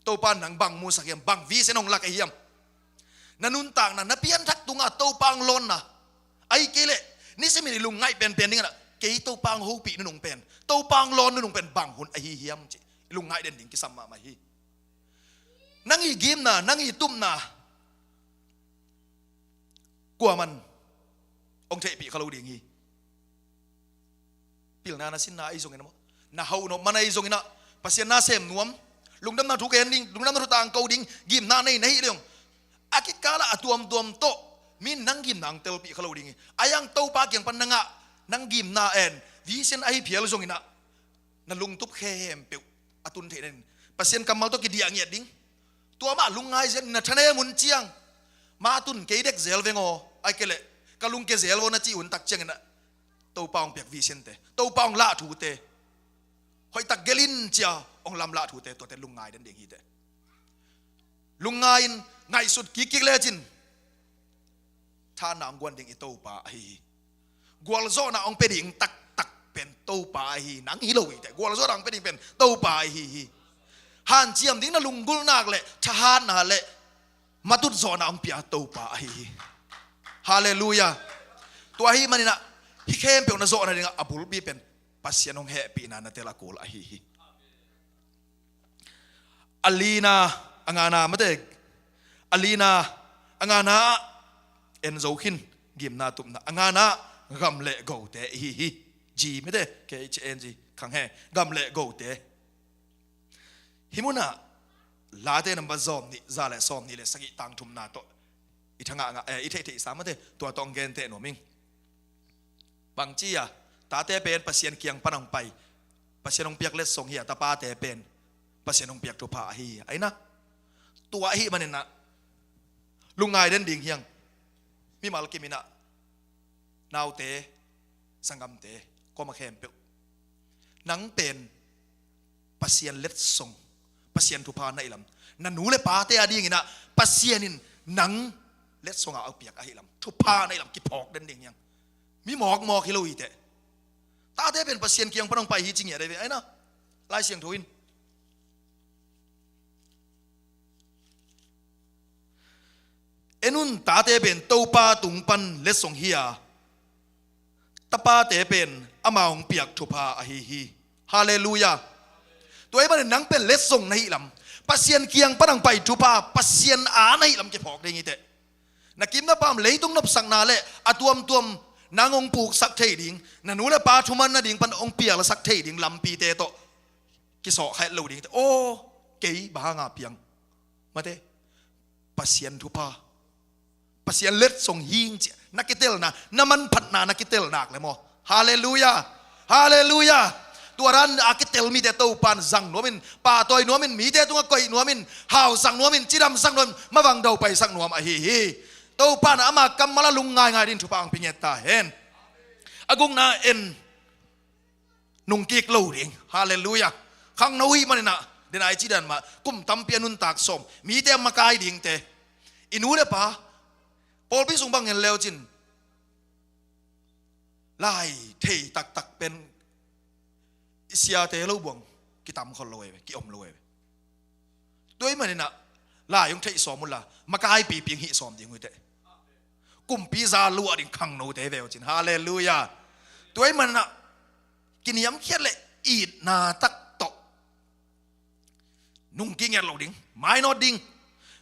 Topa nang bang muhsak hiam, bang vision hong lak ahi hiam? Na nuntakna, na pianthak tungah Topa hong lawnna, ahih kei leh nisimin i lungngaih penpen dingin ah, kei Topa hong hopih nunung pen, Topa hong lawn nunung pen bang hun ahi hiam cih i lungngaih den ding kisam mahmah hi. Nang i gimna, nang i tupna kuaman hong theihpih kha lo ding hi. Pilna na sinna ahi zongin ah, na hauhnop man ahi zongin ah, Pasian na sem nuam, lungdamna thu gen ding, lungdamna thu tangko ding gimna nei na hih leh zong, a kikalah a tuamtuam tawh mi in nang gimna hong telpih kha lo ding hi. A yang Topa kiang pan nang ah, nang gimna en Vision ahi phial zongin ah, na lungtup khempeuh a tun theih nading Pasian kammal tawh kidiah ngiat ding. Tua mah lungngai zen, na thanem hun ciang, mah tun kei dek zel veng aw, ai kei leh ka lungke zel veng aw na cih hun tak ciangin ah, Topa hong piak vision te, Topa hong lah thute, hoihtak gelh in ci-a hong lamlah thute, tuate lungngai den ding hi teh. Lungngai-in ngaihsut kikkik lecin, thahatna hong guan ding i Topa ahi hi. Gualzawhna hong pia ding taktak pen Topa ahi hi. Nang hi lo hi teh, gualzawhna hong pia ding pen Topa ahi hi. Hanciam ding na lunggulhnak le thahatna le matutzawhna hong pia Topa ahi hi. Halleluiah. Tua ahih manin ah, hih khempeuh na zawh nading ah a bulpi pen Pasian hong hehpihna na tel a kul ahi hi. A lina, a ngana, mate, a lina, a ngana ah en zo khin, gimna tupna, a ngana ah gam le gote ihi hi. G, mate, K H A N G, khang he, gam le gote. Hih munah Late number sawm nih, za le sawm nih le sagih tang thumna tawh i thangah ngah, eh, i theihtheihsa, mate, tua tawh hong genteh nuam ing. Bangci a, tate pen Pasian kiang pan hong pai, Pasian hong piak letsong hi a, tapate pen Pasian hong piak thupha ahi hi. Ahi na, tua ahih manin ah lungngai den ding hi hang. Mimal kim in ah, naute, sanggamte, kuamah khempeuh, nang pen Pasian letsong, Pasian thupha na hih lam, na nu le pate a dingin ah Pasian in nang letsong a hong piak ahih lam, thupha na hih lam kiphawk den ding hi hang. Mi mawkmawk hi lo hi teh. Tate pen Pasian kiang pan hong pai hi ci ngiat ahi ve, ahi na, Lai Siangtho in. En un, tate pen Topa tung pan letsong hi a, tapate pen ama hong piak thupha ahi hi. Halleluiah. Tua ahih manin nang pen letsong na hih lam, Pasian kiang pan hong pai thupha, Pasian a na hih lam kiphawk ding hi teh. Na kim na pam, leitung nopsakna le a tuamtuam nang hong puksak thei ding, na nu le pa thuman nading pan hong pialsak thei ding lampite tawh kisawhkha het lo ding hi teh. Aw, kei bang hanga piang, mate, Pasian thupha, Pasian letsong hi ing ci-a na kitelna, na manphatna na kitel nak le maw. Halleluiah. Halleluiah. Tua dan a kitel mite Topan zang nuamin, pahtawi nuamin, mite tungah koih nuamin, hausak nuamin, cidamsak nuamin, mavang daupaisak nuam ahi hi. Topan ama kammal a lungngaingai ding thupha hong pia ngiat ta hen. A gukna, en nungkik lo ding. Halleluiah. Khangno ahih manin ah, den a i cih dan mah, kum tampi a nuntak sawm, mite a makai dingte. I nu le pa, pawlpi sung bang en le uh cin, lai thei taktak pen i siate lo buang kitam khol lo e, ki-om lo e. Tua ahih manin ah, lai hong theih sawm unla, makai pipi hong hih sawm ding uh hi teh. Kumpi za luah ding khangnote ve uh cin. Halleluiah. Tua ahih manin ah, kiniamkhiat le itna tak tawh nungkik ngiat lo ding, mainawt ding.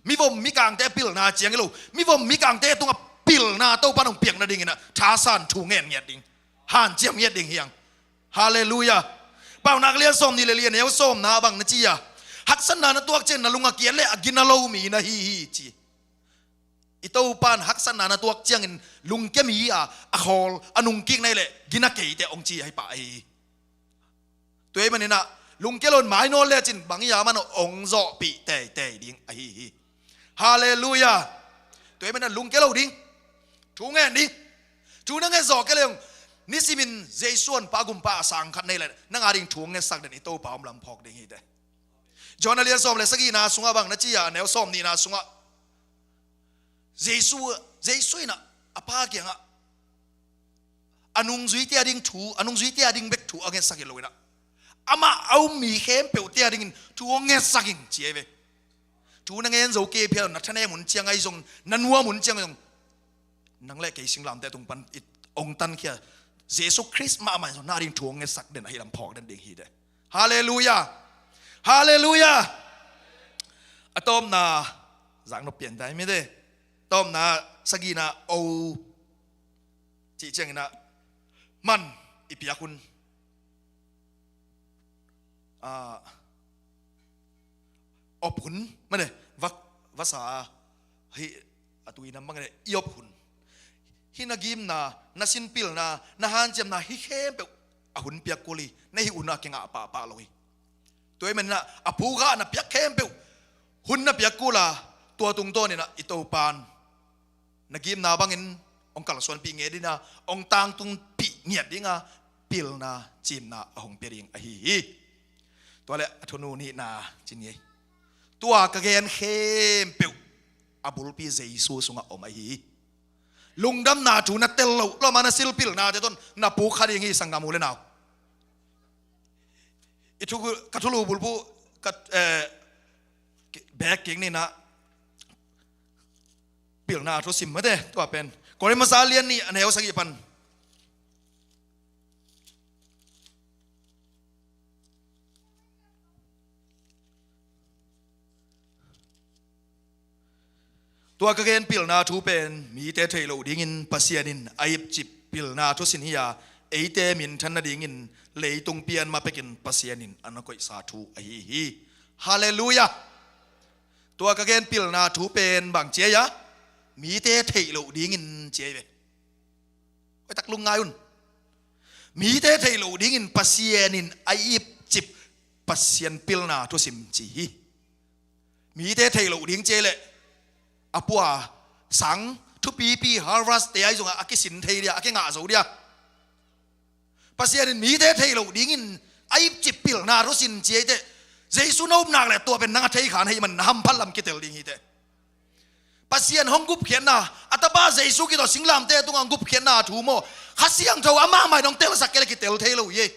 Mivom mikangte pilna ciang hi lo, mivom mikangte tungah pilna Topan hong piak nadingin ah thasan thu ngen ngiat ding, hanciam ngiat ding hi hang. Halleluiah. Paunak lian sawm nih le lian, neu sawmna ah bang na ci a, haksatna na tuak ciang na lung a kiat le a gina lo mi na hi hi ci. I Topan haksatna na tuak ciangin lungkia mi a, a khawl, a nungkik na hih leh gina kei teh hong ci ahi pah ahi hi. Tua ahih manin ah, lungkia lo in mainawt lecin bang hi a, amah in hong zawhpih teitei ding ahi hi. Halleluiah. Tua ahih manin ah lungkia lo ding. Thu ngen ding. Thu na nget zawh kei leh zong, nisimin Jesu honpa gumpa a sang khat na hih leh, nang a ding thu hong ngetsak den i Topa om lam phawk ding hi teh. Johan a lian sawm le sagihna sungah bang na ci a, a neu sawm nihna sungah, Jesu, Jesu in ah a Pa kiangah a nungzuite a ding thu, a nungzuite a ding bek thu a ngetsak hi lo in ah, amah a um mi khempeuhte a dingin thu hong ngetsak ing ci ahi ve. Thu na ngen zo kei phial, na thanem hun ciang ahi zong, na nuam hun ciang ahi zong, nang le kei singlamteh tung pan i hong tankhia Jesu Khrist mahmah in zong na ding thu hong ngetsak den ahi lam phawk den ding hi teh. Halleluiah. Halleluiah. A tawpna, zaknop pian ta hi mite. Tawpna, sagihna, o, cih ciangin ah, man i piak hun, ah, op hun, mane, va, vasa, hih a tui nam bang le i op hun. Hih na gimna, na sinpilna, na hanciamna, hih khempeuh a hun piak kul hi. Na hih hun a kingah pahpah lo hi. Tua ahih manin ah a phukha na piak khempeuh hun na piak kul a, tua tungtawnin ah i Topa'n na gimna bangin hong kalsuanpih ngiat ding a, hong tangtungpih ngiat ding a, pilna, cimna a hong pia ding ahi hi. Tua leh a thunu nihna ci ni ei. Tua ka gen khempeuh a bulpi Jesu sungah om ahi hi. Lungdamna thu na tel loh lawm a na silh pilnate tawh na puk kha ding hi, sanggam u le nau. I thu, ka thulu bulpi ka, eh, beek kik ni ei. Pilna thu sim mate, tua pen Korin masa lian nih a neu sagih pan. Tua ka gen pilna thu pen mite theih loh dingin Pasian in a ipcip pilna thusin hi a, eite minthan nadingin leitung pian ma pekin Pasian in a na koihsa thu ahi hi. Halleluiah. Tua ka gen pilna thu pen bang ci hiam? Mite theih loh dingin ci hi ve. Hoihtak lungngai un. Mite theih loh dingin Pasian in a ipcip Pasian pilna thusim ci hi. Mite theih loh ding ci leh a pua sang thupipi Harvard te ahi zongah a kisin thei dia, a kingah zo dia. Pasian in mite theih loh dingin a ipcip pilna thusin ci hi teh, Jesu na upna leh tua pen nang a thei kha na hih manin na hamphat lam kitel ding hi teh. Pasian hong gupkhiatna, a tapa Jesu Khrih tawh singlamteh tungah hong gupkhiatna thu maw, Kha Siangtho amah mah in hong telsak kei leh kitel thei lo hi.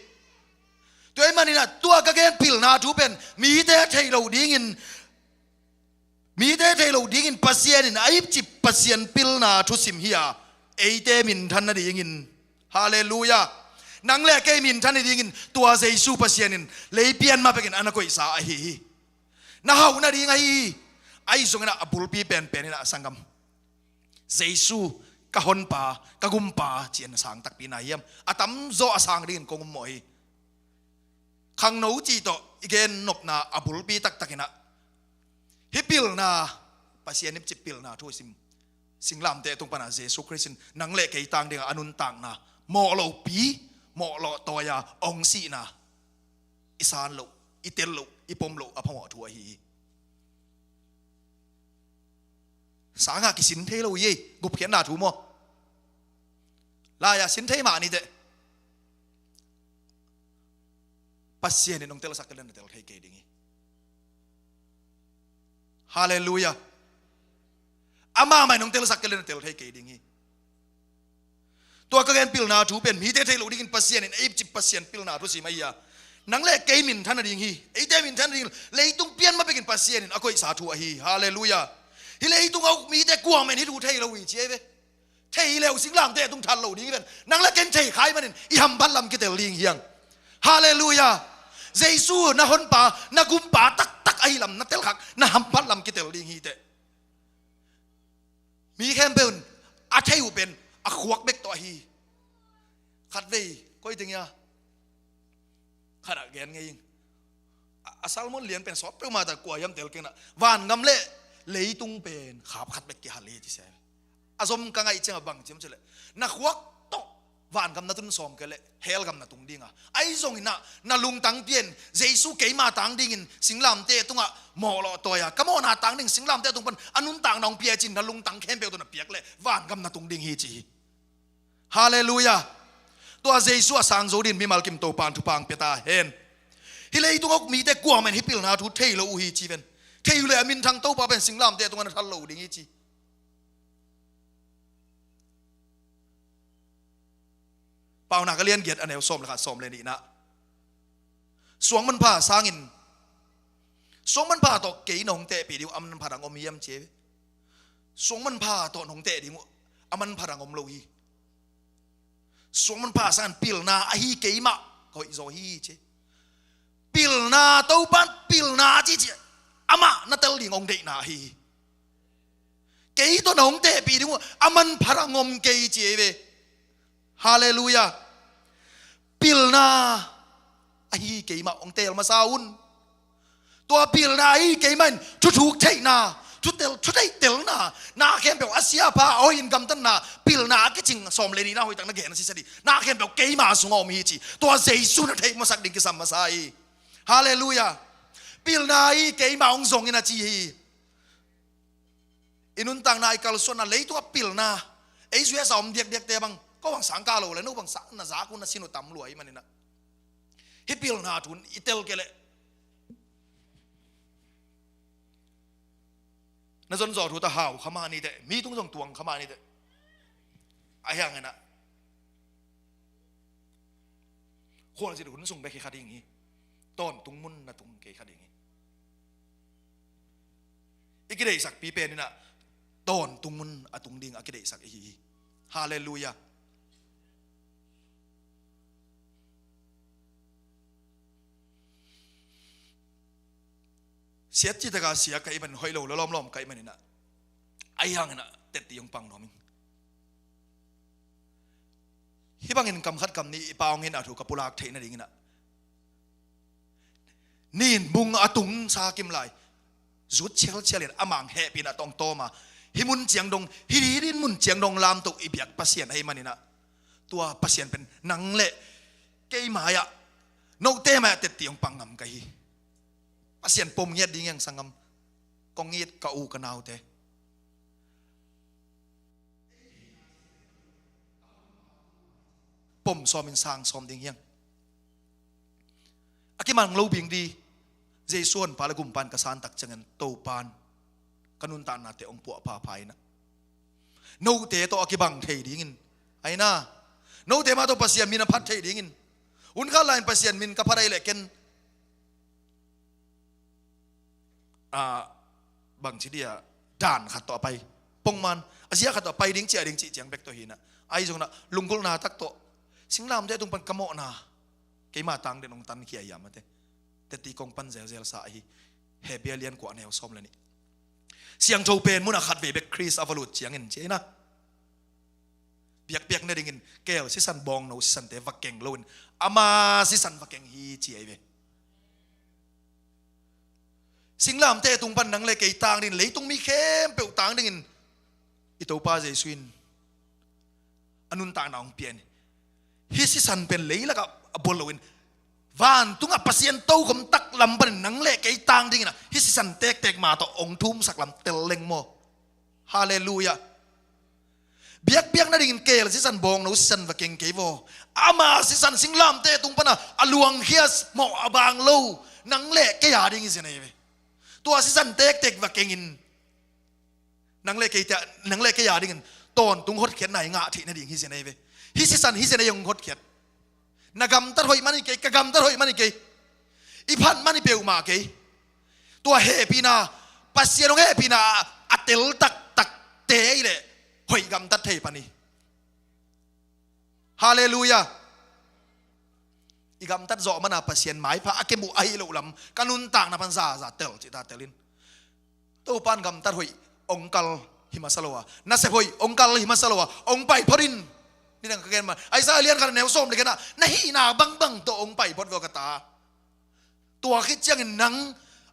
Tua ahih manin ah tua ka gen pilna thu pen mite theih loh dingin, mite theih loh dingin Pasian in a ipcip Pasian pilna thusim hi a, eite minthan nadingin. Halleluiah. Nang le kei minthan nadingin tua Jesu Pasian in lei pian ma pekin a na koihsa ahi hi. Na hauh nading ahi hi. Ahi zongin ah a bulpi penpen in ah, sanggam, Jesu ka honpa, ka gumpa ci-in a sang takpi na hiam? A tamzaw a sang dingin kong um mawh hi. Khangno cih tawh i gen nopna a bulpi taktakin ah hih pilna, Pasian ipcip pilna thusim, singlamteh tung pan a Jesu Khrist in nang le kei tang dingah a nuntakna mawh lopi, mawh lawh tawi a hong sihna i san loh, i tel loh, i pom loh a phamawh thu ahi hi. Sangah kisin thei lo hi ei, gupkhiatna thu maw. Lai-ah sin thei mah ni teh. Pasian in hong telsak kei leh na tel thei kei ding hi. Halleluiah. Amah mah in hong telsak kei leh na tel thei kei ding hi. Tua ka gen pilna thu pen mite theih loh dingin Pasian in a ipcip Pasian pilna thusim ahi a, nang le kei minthan nading hi. Eite minthan nading, leitung pian ma pekin Pasian in a koihsa thu ahi hi. Halleluiah. Hih leitung a uk mite kuamah in hih thu thei lo hi ci hi ve. Thei le uh singlamteh tung that lo ding hi ven. Nang le kei in thei kha ahih manin i hamphat lam kitel ding hi hang. Halleluiah. Jesu na honpa, na gumpa taktak ahi lam na telkhak, na hamphat lam kitel ding hi teh. Mi khempeuh in a thei uh pen a khuak bek tawh ahi hi. Khatvei koi teng hia, khat ah gen ngei ing. A, a sermon lian pen sawt peuhmah ta, kua hiam tel keng na, vangam le leitung pen khap khat bek kihal hi ci se. A zom ka ngaih ciangah bang ci hiam cih leh, na khuak tawh vangam na tun sawm kei leh hell gam na tung ding a. Ahi zongin ah na lungtang pian, Jesu keima tang dingin singlamteh tungah mawh lawh tawi a, ka mawhna tang ding singlamteh tung pan a nuntakna hong pia ci-in na lungtang khempeuh tawh na piak leh vangam na tung ding hi ci hi. Halleluiah. Tua Jesu a sang zo dingin mimal kim Topa'n thupha hong pia ta hen. Hih leitung a uk mite kuamah in hih pilna thu thei lo uh hi ci ven. Thei uh leh a minthang Topa pen singlamteh tungah na that lo uh ding hi ci. Paunak a lian giat a neu sawm le khat, sawm le nihna. Suang manpha sangin, suang manpha tawh kei na hong tehpih ding uh a manpha dang om hiam ci hi. Suang manpha tawh na hong teh ding uh a manpha dang om lo hi. Suang manpha sangin pilna ahi keimah ka hoih zaw hi ci hi. Pilna, Topa'n pilna ci ci, amah na tel ding hong deihna ahi hi. Kei tawh na hong tehpih ding uh a manpha dang om kei ci hi ve. Halleluiah. Pilna ahi keimah hong teel masa un. Tua pilna ahi keimah in thuthuk theihna, Thutel, thuthei telna, na khempeuh a siapa a hoih in gamtatna, pilna a kicing sawm le nihna hoihtak na gen a sisat hi. Na khempeuh keima sungah om hi ci. Tua Jesu na theih masak ding kisam masa hi. Halleluiah. Pilna hi, keima hong zong in a ci hi. I nuntakna, i kalsuanna, leitungah pilna. Ei zui a sa om diakdiakte bang, ko bang sang ka lo le, no bang sang na zak un na sin uh tam lua hi maninah. Hih pilna thu in i tel kei leh na zonzawh thu ta hau kha mah ni teh, mi tung zong tuang kha mah ni teh. Ahi hanginah khualzin hun sung bek hi kha ding hi. Tawntung mun na tung kei kha ding hi. I kideihsakpi peninah tawntung mun a tung ding a kideihsak ihi hi. Halleluiah. Siat citaka sia ka hih manin hoih lo lawmlawm ka hih maninah, ahi hanginah tetti hong pang nuam ing. Hih bangin kam khat kam nih i pa hong hinna thu ka pulak theih nadinginah, nin bung a tungsa kim lai zut chialchial in a mang hehpihna tawng tawm a, hih mun ciang dong, hih, hih din mun ciang dong lamto i biak Pasian ahi maninah, tua Pasian pen nang le kei mai-ah, note mai-ah tetti hong pang ngam ka hi. Pasian pom ngiat ding hiang sanggam, kong it ka u ka naute. Pom sawmin sang sawm ding hiang. A kimang lo bing di, Jesu honpa le gumpa in ka santak ciangin Topan ka nuntaknate hong puah phapha inah, note tawh a kibang thei dingin, aina, note mah tawh Pasian min a phat thei dingin, hun khat lai-in Pasian min ka phat ahih leh ken, a, bangci dia, dan khat tawh a pai, pongman a zia khat tawh a pai ding, ciah ding cih ciang bek tawh hinah, ahi zonginah lunggulhna tak tawh singlamteh tung pan ka mawhna, keima tang den hong tankhia hiam a te. Tetti kong pan zelzel sa ahi. Hebru a lian kua a neu sawm le nih. Siangtho pen munah khatvei bek Khrist a va lut ciangin, ci aina, biakpiak nadingin keel sisan bawngno sisante va keng loin ama sisan va keng hi, ci ahi ve. Singlamteh tung pan nang le kei tang dingin, leitung mi khempeuh tang dingin i Topa Jesu in a nuntakna hong pia in, hih sisan pen leilakah a bual loin, vantungah Pasian tokhom taklam panin nang le kei tang dinginah hih sisan tektek mah tawh hong thumsak lam tel leng maw. Halleluiah. Biakpiak nadingin keel sisan bawngno sisan va keng kei vaw. Ama sisan singlamteh tung pana a luangkhia, mawh a bang lo, nang le kei a ding hi zen ahi ve. Tua sisan tektek va kengin, nang le kei te, nang le kei a dingin tawntung hotkhiatna i ngah theih nading hi zen ahi ve. Hih sisan hi zen ahi hong hotkhiat. Na gamtat hoih man hi kei, ka gamtat hoih man hi kei. I phat man hi peuhmah kei. Tua hehpihna, Pasian hong hehpihna a tel taktakte i leh hoih gamtat thei pan hi. Halleluiah. I gamtat zawh mana Pasian maipha a kem uh ahi loh lam ka nuntakna pan zaza tel cihta telin, Topan gamtat hoih hong kal hi masa lo a, nasep hoih hong kal hi masa lo a, hong pai phot in. Nidang ka gen man, Isaiah lian khat a neu sawm le khatna, na hihna bangbang tawh hong pai phot vua ka ta. Tua khit ciangin nang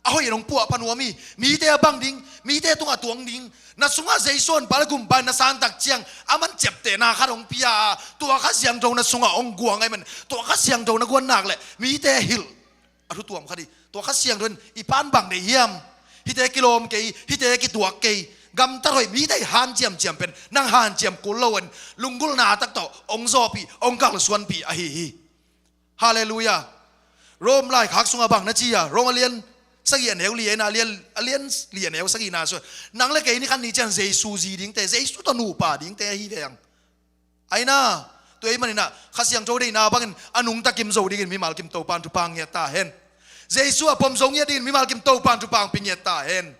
a hoih in hong puah pha nuam hi. Mite a bang ding, mite tungah tuang ding. Na sungah Jesu honpa le gumpa in na santak ciang, aman ciaptehna khat hong pia a, tua Kha Siangtho na sungah hong guang ahih man, tua Kha Siangtho na guan nak leh mite hilh a thu tuam khat hi. Tua Kha Siangtho in i pan bang deih hiam? Hihte kilawm kei, hihte kituak kei. Gamtat hoih mite i hanciamciam pen nang hanciam kul loin, lunggulhna tak tawh hong zawhpih, hong kalsuanpih ahi hi. Halleluiah. Rom laikhak sungah bang na ci a, Rom a lian sagih a neu li, aina, a lian, a lian li a neu sagihna sungah, nang le kei ni khan ni ciang Jesu zi dingte, Jesu tawh nupa dingte ahi veng. Aina, tua ahih maninah Kha Siangtho deihna bangin a nungta kim zo dingin mimal kim Topan thupha ngiat ta hen. Jesu a pom zo ngiat dingin mimal kim Topan thupha hong pia ngiat ta hen.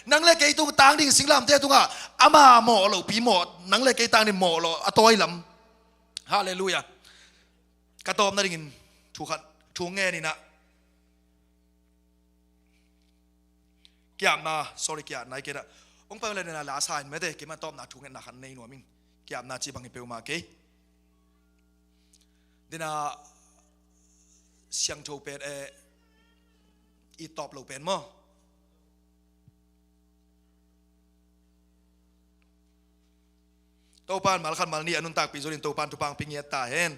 Nang le kei tung tang ding singlamteh tungah ama mawh lohpi mawh, nang le kei tang ding mawh loh a tawi lam. Halleluiah. Ka tawp nadingin thu khat, thu ngeninah, kiapna, sorry, kiapna i kei dah. Hong pai le nena la sa in mete, keima tawpna thu ngetna khat nei nuam ing. Kiapna ci bang hi peuhmah kei. Dena siangtho pen, eh, i tawp lo pen maw. Topa'n malkhat malni a nuntakpih zongin Topa'n thupha hong pia ngiat ta hen.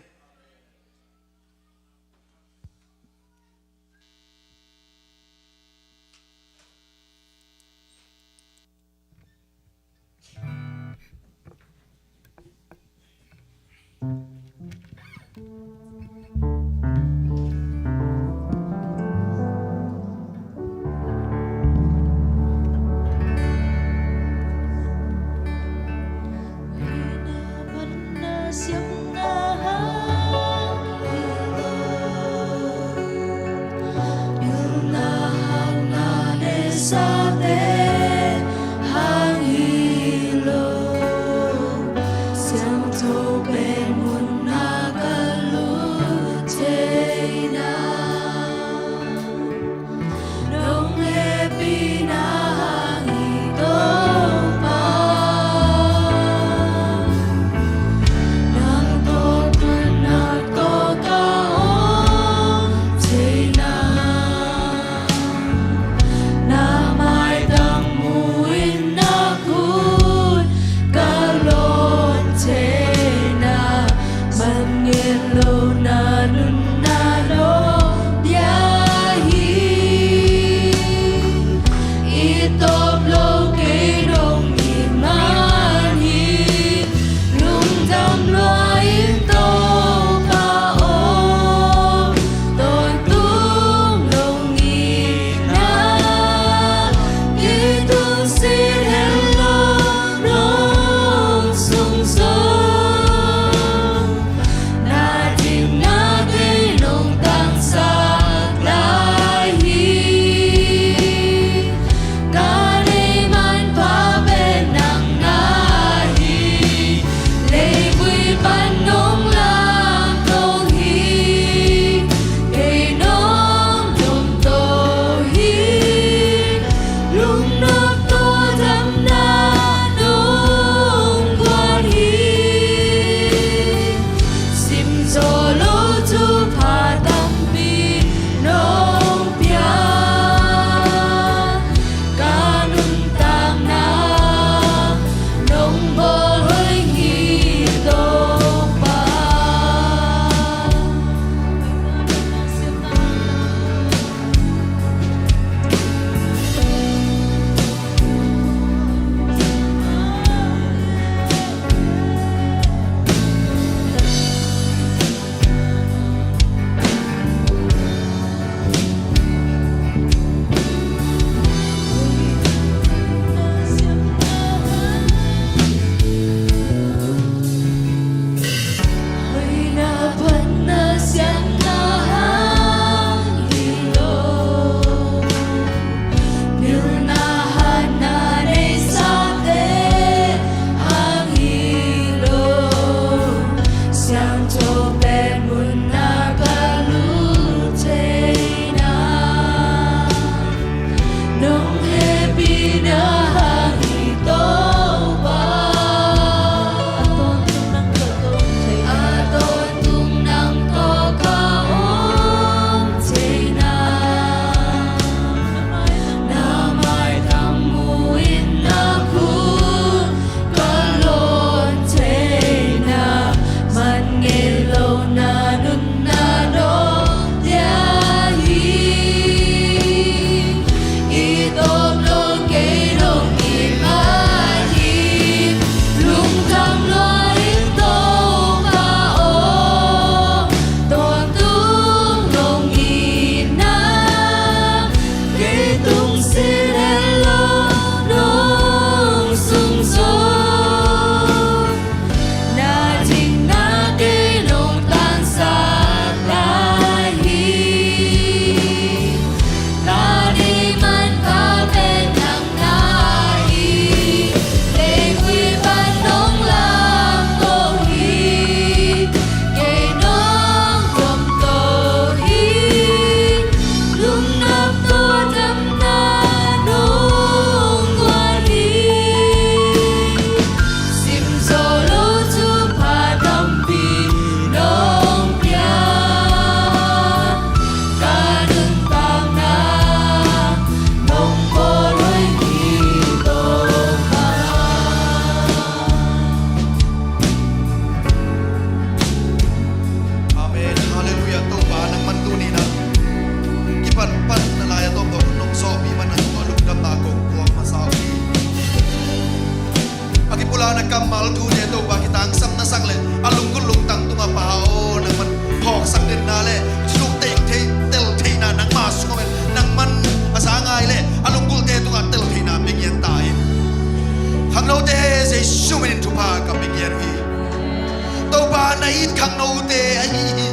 Topa, na it khangnote ahi hi.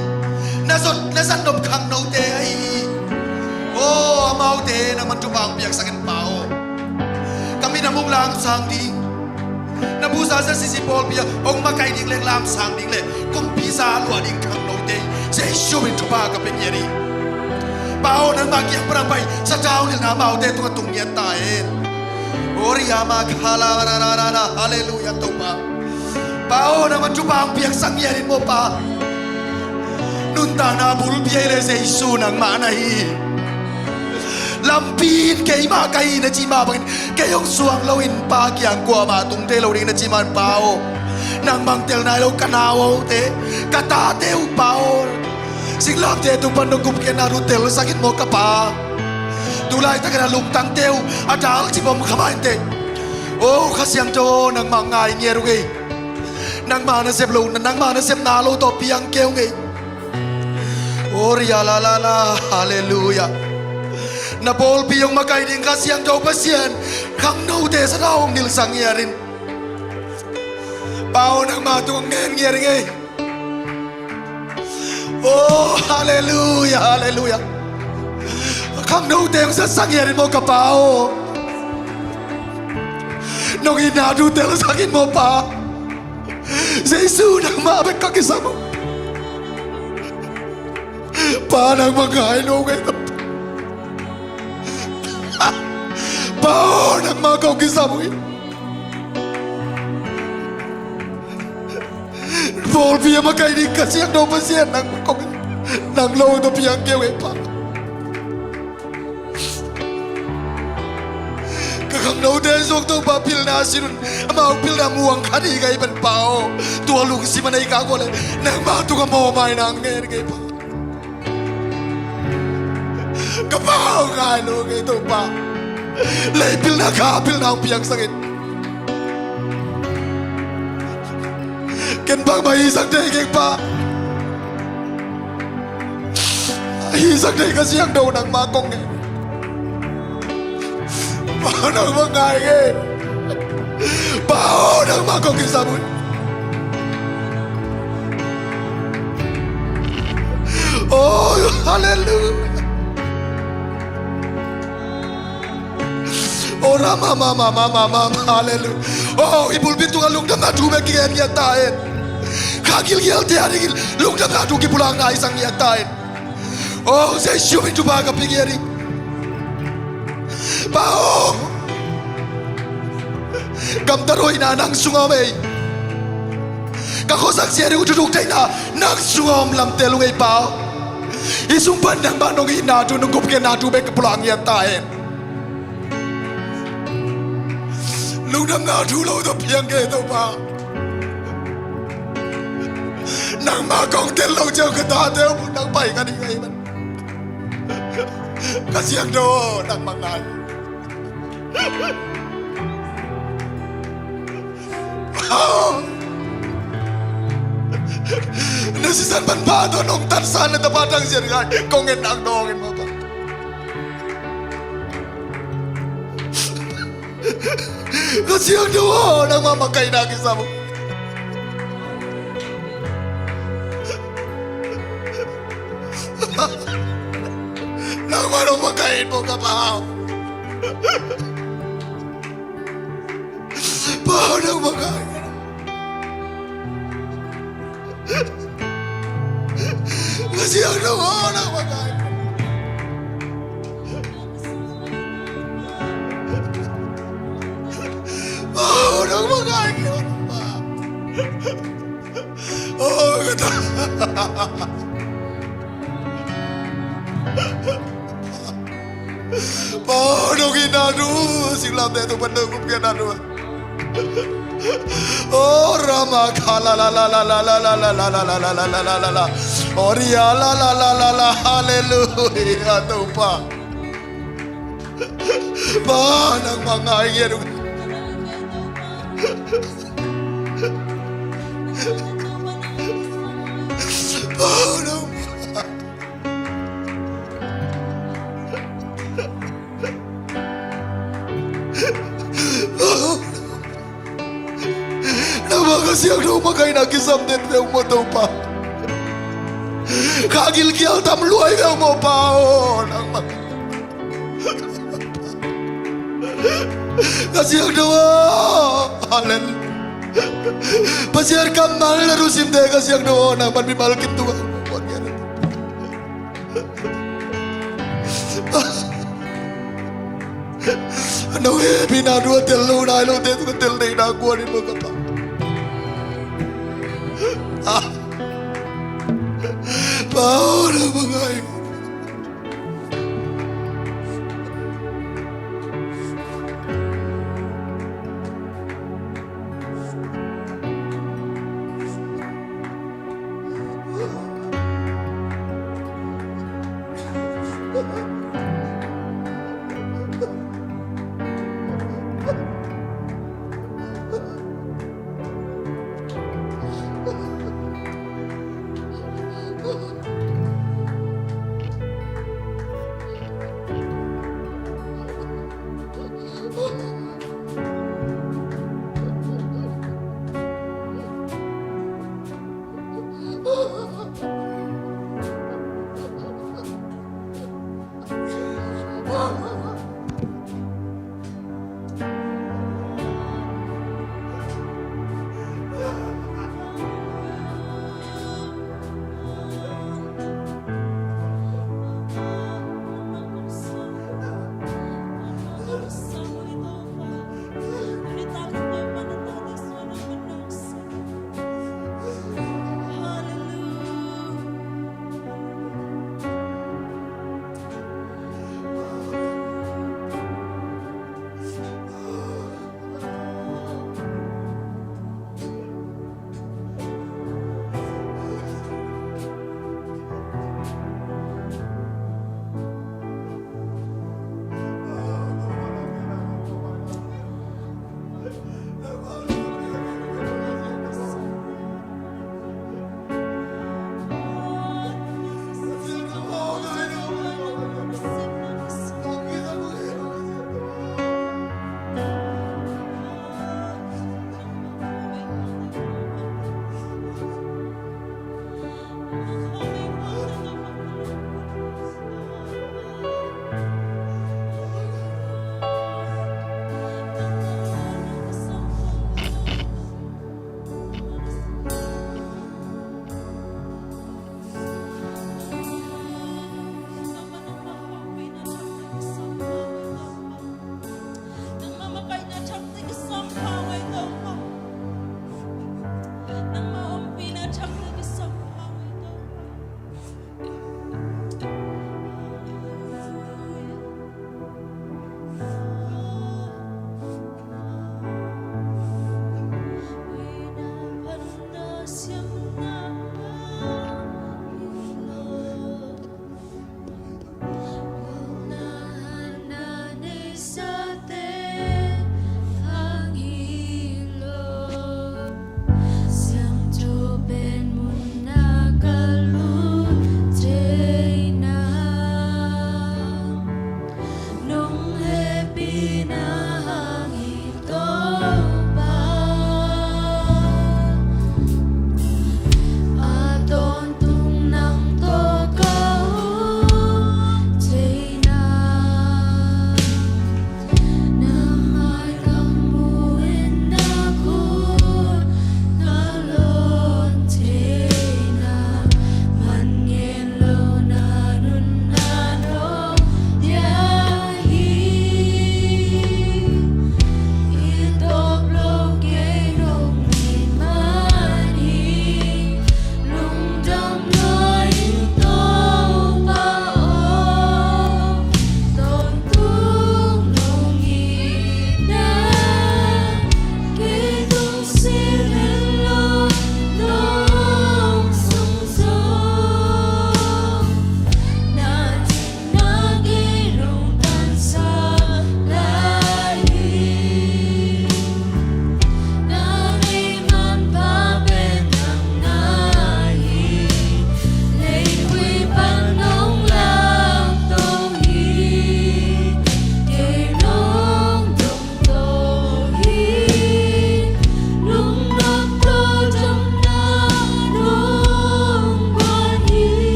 Na zot na zat nop khangnote ahi hi. Aw, amaute nangman thupha hong piaksak in, Pa aw. Ka minam hong lamsang ding, na busa ZCC pawlpi ah hong makaih ding le lamsang ding le kumpi za luah ding khangnote, Jesu min thupha ka pia ngiat hi. Pa aw, nangmah kiang pan a pai sathau nilhna amaute tungah tung ngiat ta hen. Oria ma khala ra ra ra ra. Halleluiah, Topa. Pa aw, nangmah thupha hong piaksak ngiat in maw, Pa. Nuntakna bulpi ah le Jesu nangmah na hi. Lampi in keimah ka hi na cih mah bangin kei hong suang loin Pa kiang kuamah tung thei lo ding na cih mah in, Pa aw. Nangmah hong tel nai lo ka naute, ka tate uh, Pa aw. Singlamteh tung pan dong gupkhiatna thu telsak in maw, ka Pa. Tu laitakin a lungtangte uh a dalcip om kha mah inteh. Aw Kha Siangtho aw, nangmah ngai ngiat uh ei. Nangmah na sep lo, nangmah na sepna lo tawh piang kei ung ei. Oria la la la. Halleluiah. Na pawlpi hong makaih ding Kha Siangtho Pasian, khangnote sathau hong nilhsak ngiat in. Pa aw, nangmah tungah ngen ngiat ing ei. Oh, halleluiah, halleluiah. Khangnote hong zatsak ngiat in maw, ka Pa aw. Nong itna thu telsak in maw, Pa. Jesu nangmah bek ka kisam uh. Pa, nangmah ngai lo ngei. Pa aw, nangmah kong kisam uh hi. Pawlpi a makaih ding Kha Siangtho Pasian, nangmah kong, nang lo tawh piang kei ung ei, Pa. Ka khangnote suak, Topa, pilna sin un. Amau pilna muang kha ding ka hih pen, Pa aw. Tua lungsim a nei ka gual le nangmah tungah mawhmaina ngen kei, Pa. Ka Pa aw, ngai lo kei, Topa. Lei pilna, kha pilna hong piangsak in. Ken bangmah hisak thei keng, Pa. Hisak thei Kha Siangtho nangmah kong ngen. Pa aw, nangmah ngai kei. Pa aw, nangmah kong kisam uh hi. Oh, halleluiah. Oh, ra ma ma ma ma ma ma, halleluiah. Oh, i pulpit tungah lungdamna thu bek kigen ngiat ta hen. Kha gilgialte a dingin lungdamna thu kipulakna i zang ngiat ta hen. Oh, Jesu min thupha ka pia ngiat hi. Pa aw, gamtat hoihna nang sungah om ei. Ka khuasak zia ding uh thuthuk theihna nang sungah om lamtel ung ei, Pa aw. Hih sung pan nangmah nong itna thu, nong gupkhiatna thu bek ka pulak ngiat ta hen. Lungdamna thu lo tawh piang kei, Topa. Nangmah kong tel lo ciang ka tate uh nang pai kha ding ahi man. Kha Siangtho aw, nangmah ngai. Na sisan pan pa tawh nong tatsa na tapa tangsian ngai kong en nang dawng in mah, Pa. Kha Siangtho aw, nangmah makaihna kisam uh. Nangmah nong makaih in maw, ka Pa aw. Pa aw, nong makaih. Kha Siangtho aw, nong makaih. Pa aw, nong makaih. Oh, ka ta. Pa aw, nong itna thu, singlamteh tung pan nong gupkhiatna thu. Oh, ra ma kha la la la la. Oh, ria la la la la la. Halleluiah, Topa. Pa, nangmah ngai ngiat ung. Pa, nangmah. Nangmah ka Siangtho makaihna kisam den ve uh maw Topa. Kha gilkial tam lua hi ve uh maw Pa aw, nangmah. Ka Siangtho aw, Hallelujah. Pasian kammal na thusimte ka Siangtho aw, nangman mimal kim tungah na hehpihna thu a tel lo nai lote thu a tel deihna guan in maw ka Pa. Ah. Pa aw, na mangai.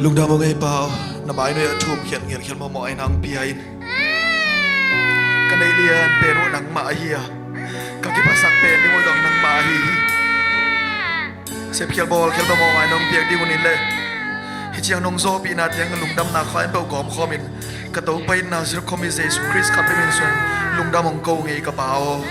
Lungdam ung ei Pa aw, na mai nuai ah thum khial ngial khial mawhmawh ai nang pia in. Ka neih lian pen uh nangmah ahi a, ka kiphasak pen ding uh zong nangmah ahi hi. Sepkhial bawlkhial mawhmawh ai nong piak ding uh nin le, hih ciang nong zawhpihna tiang lungdamna khua in peuh gawm khawmin, ka Topa in Nazareth khuami Jesu Khrist khat peuh min suan lungdam hong ko ngei ka Pa aw.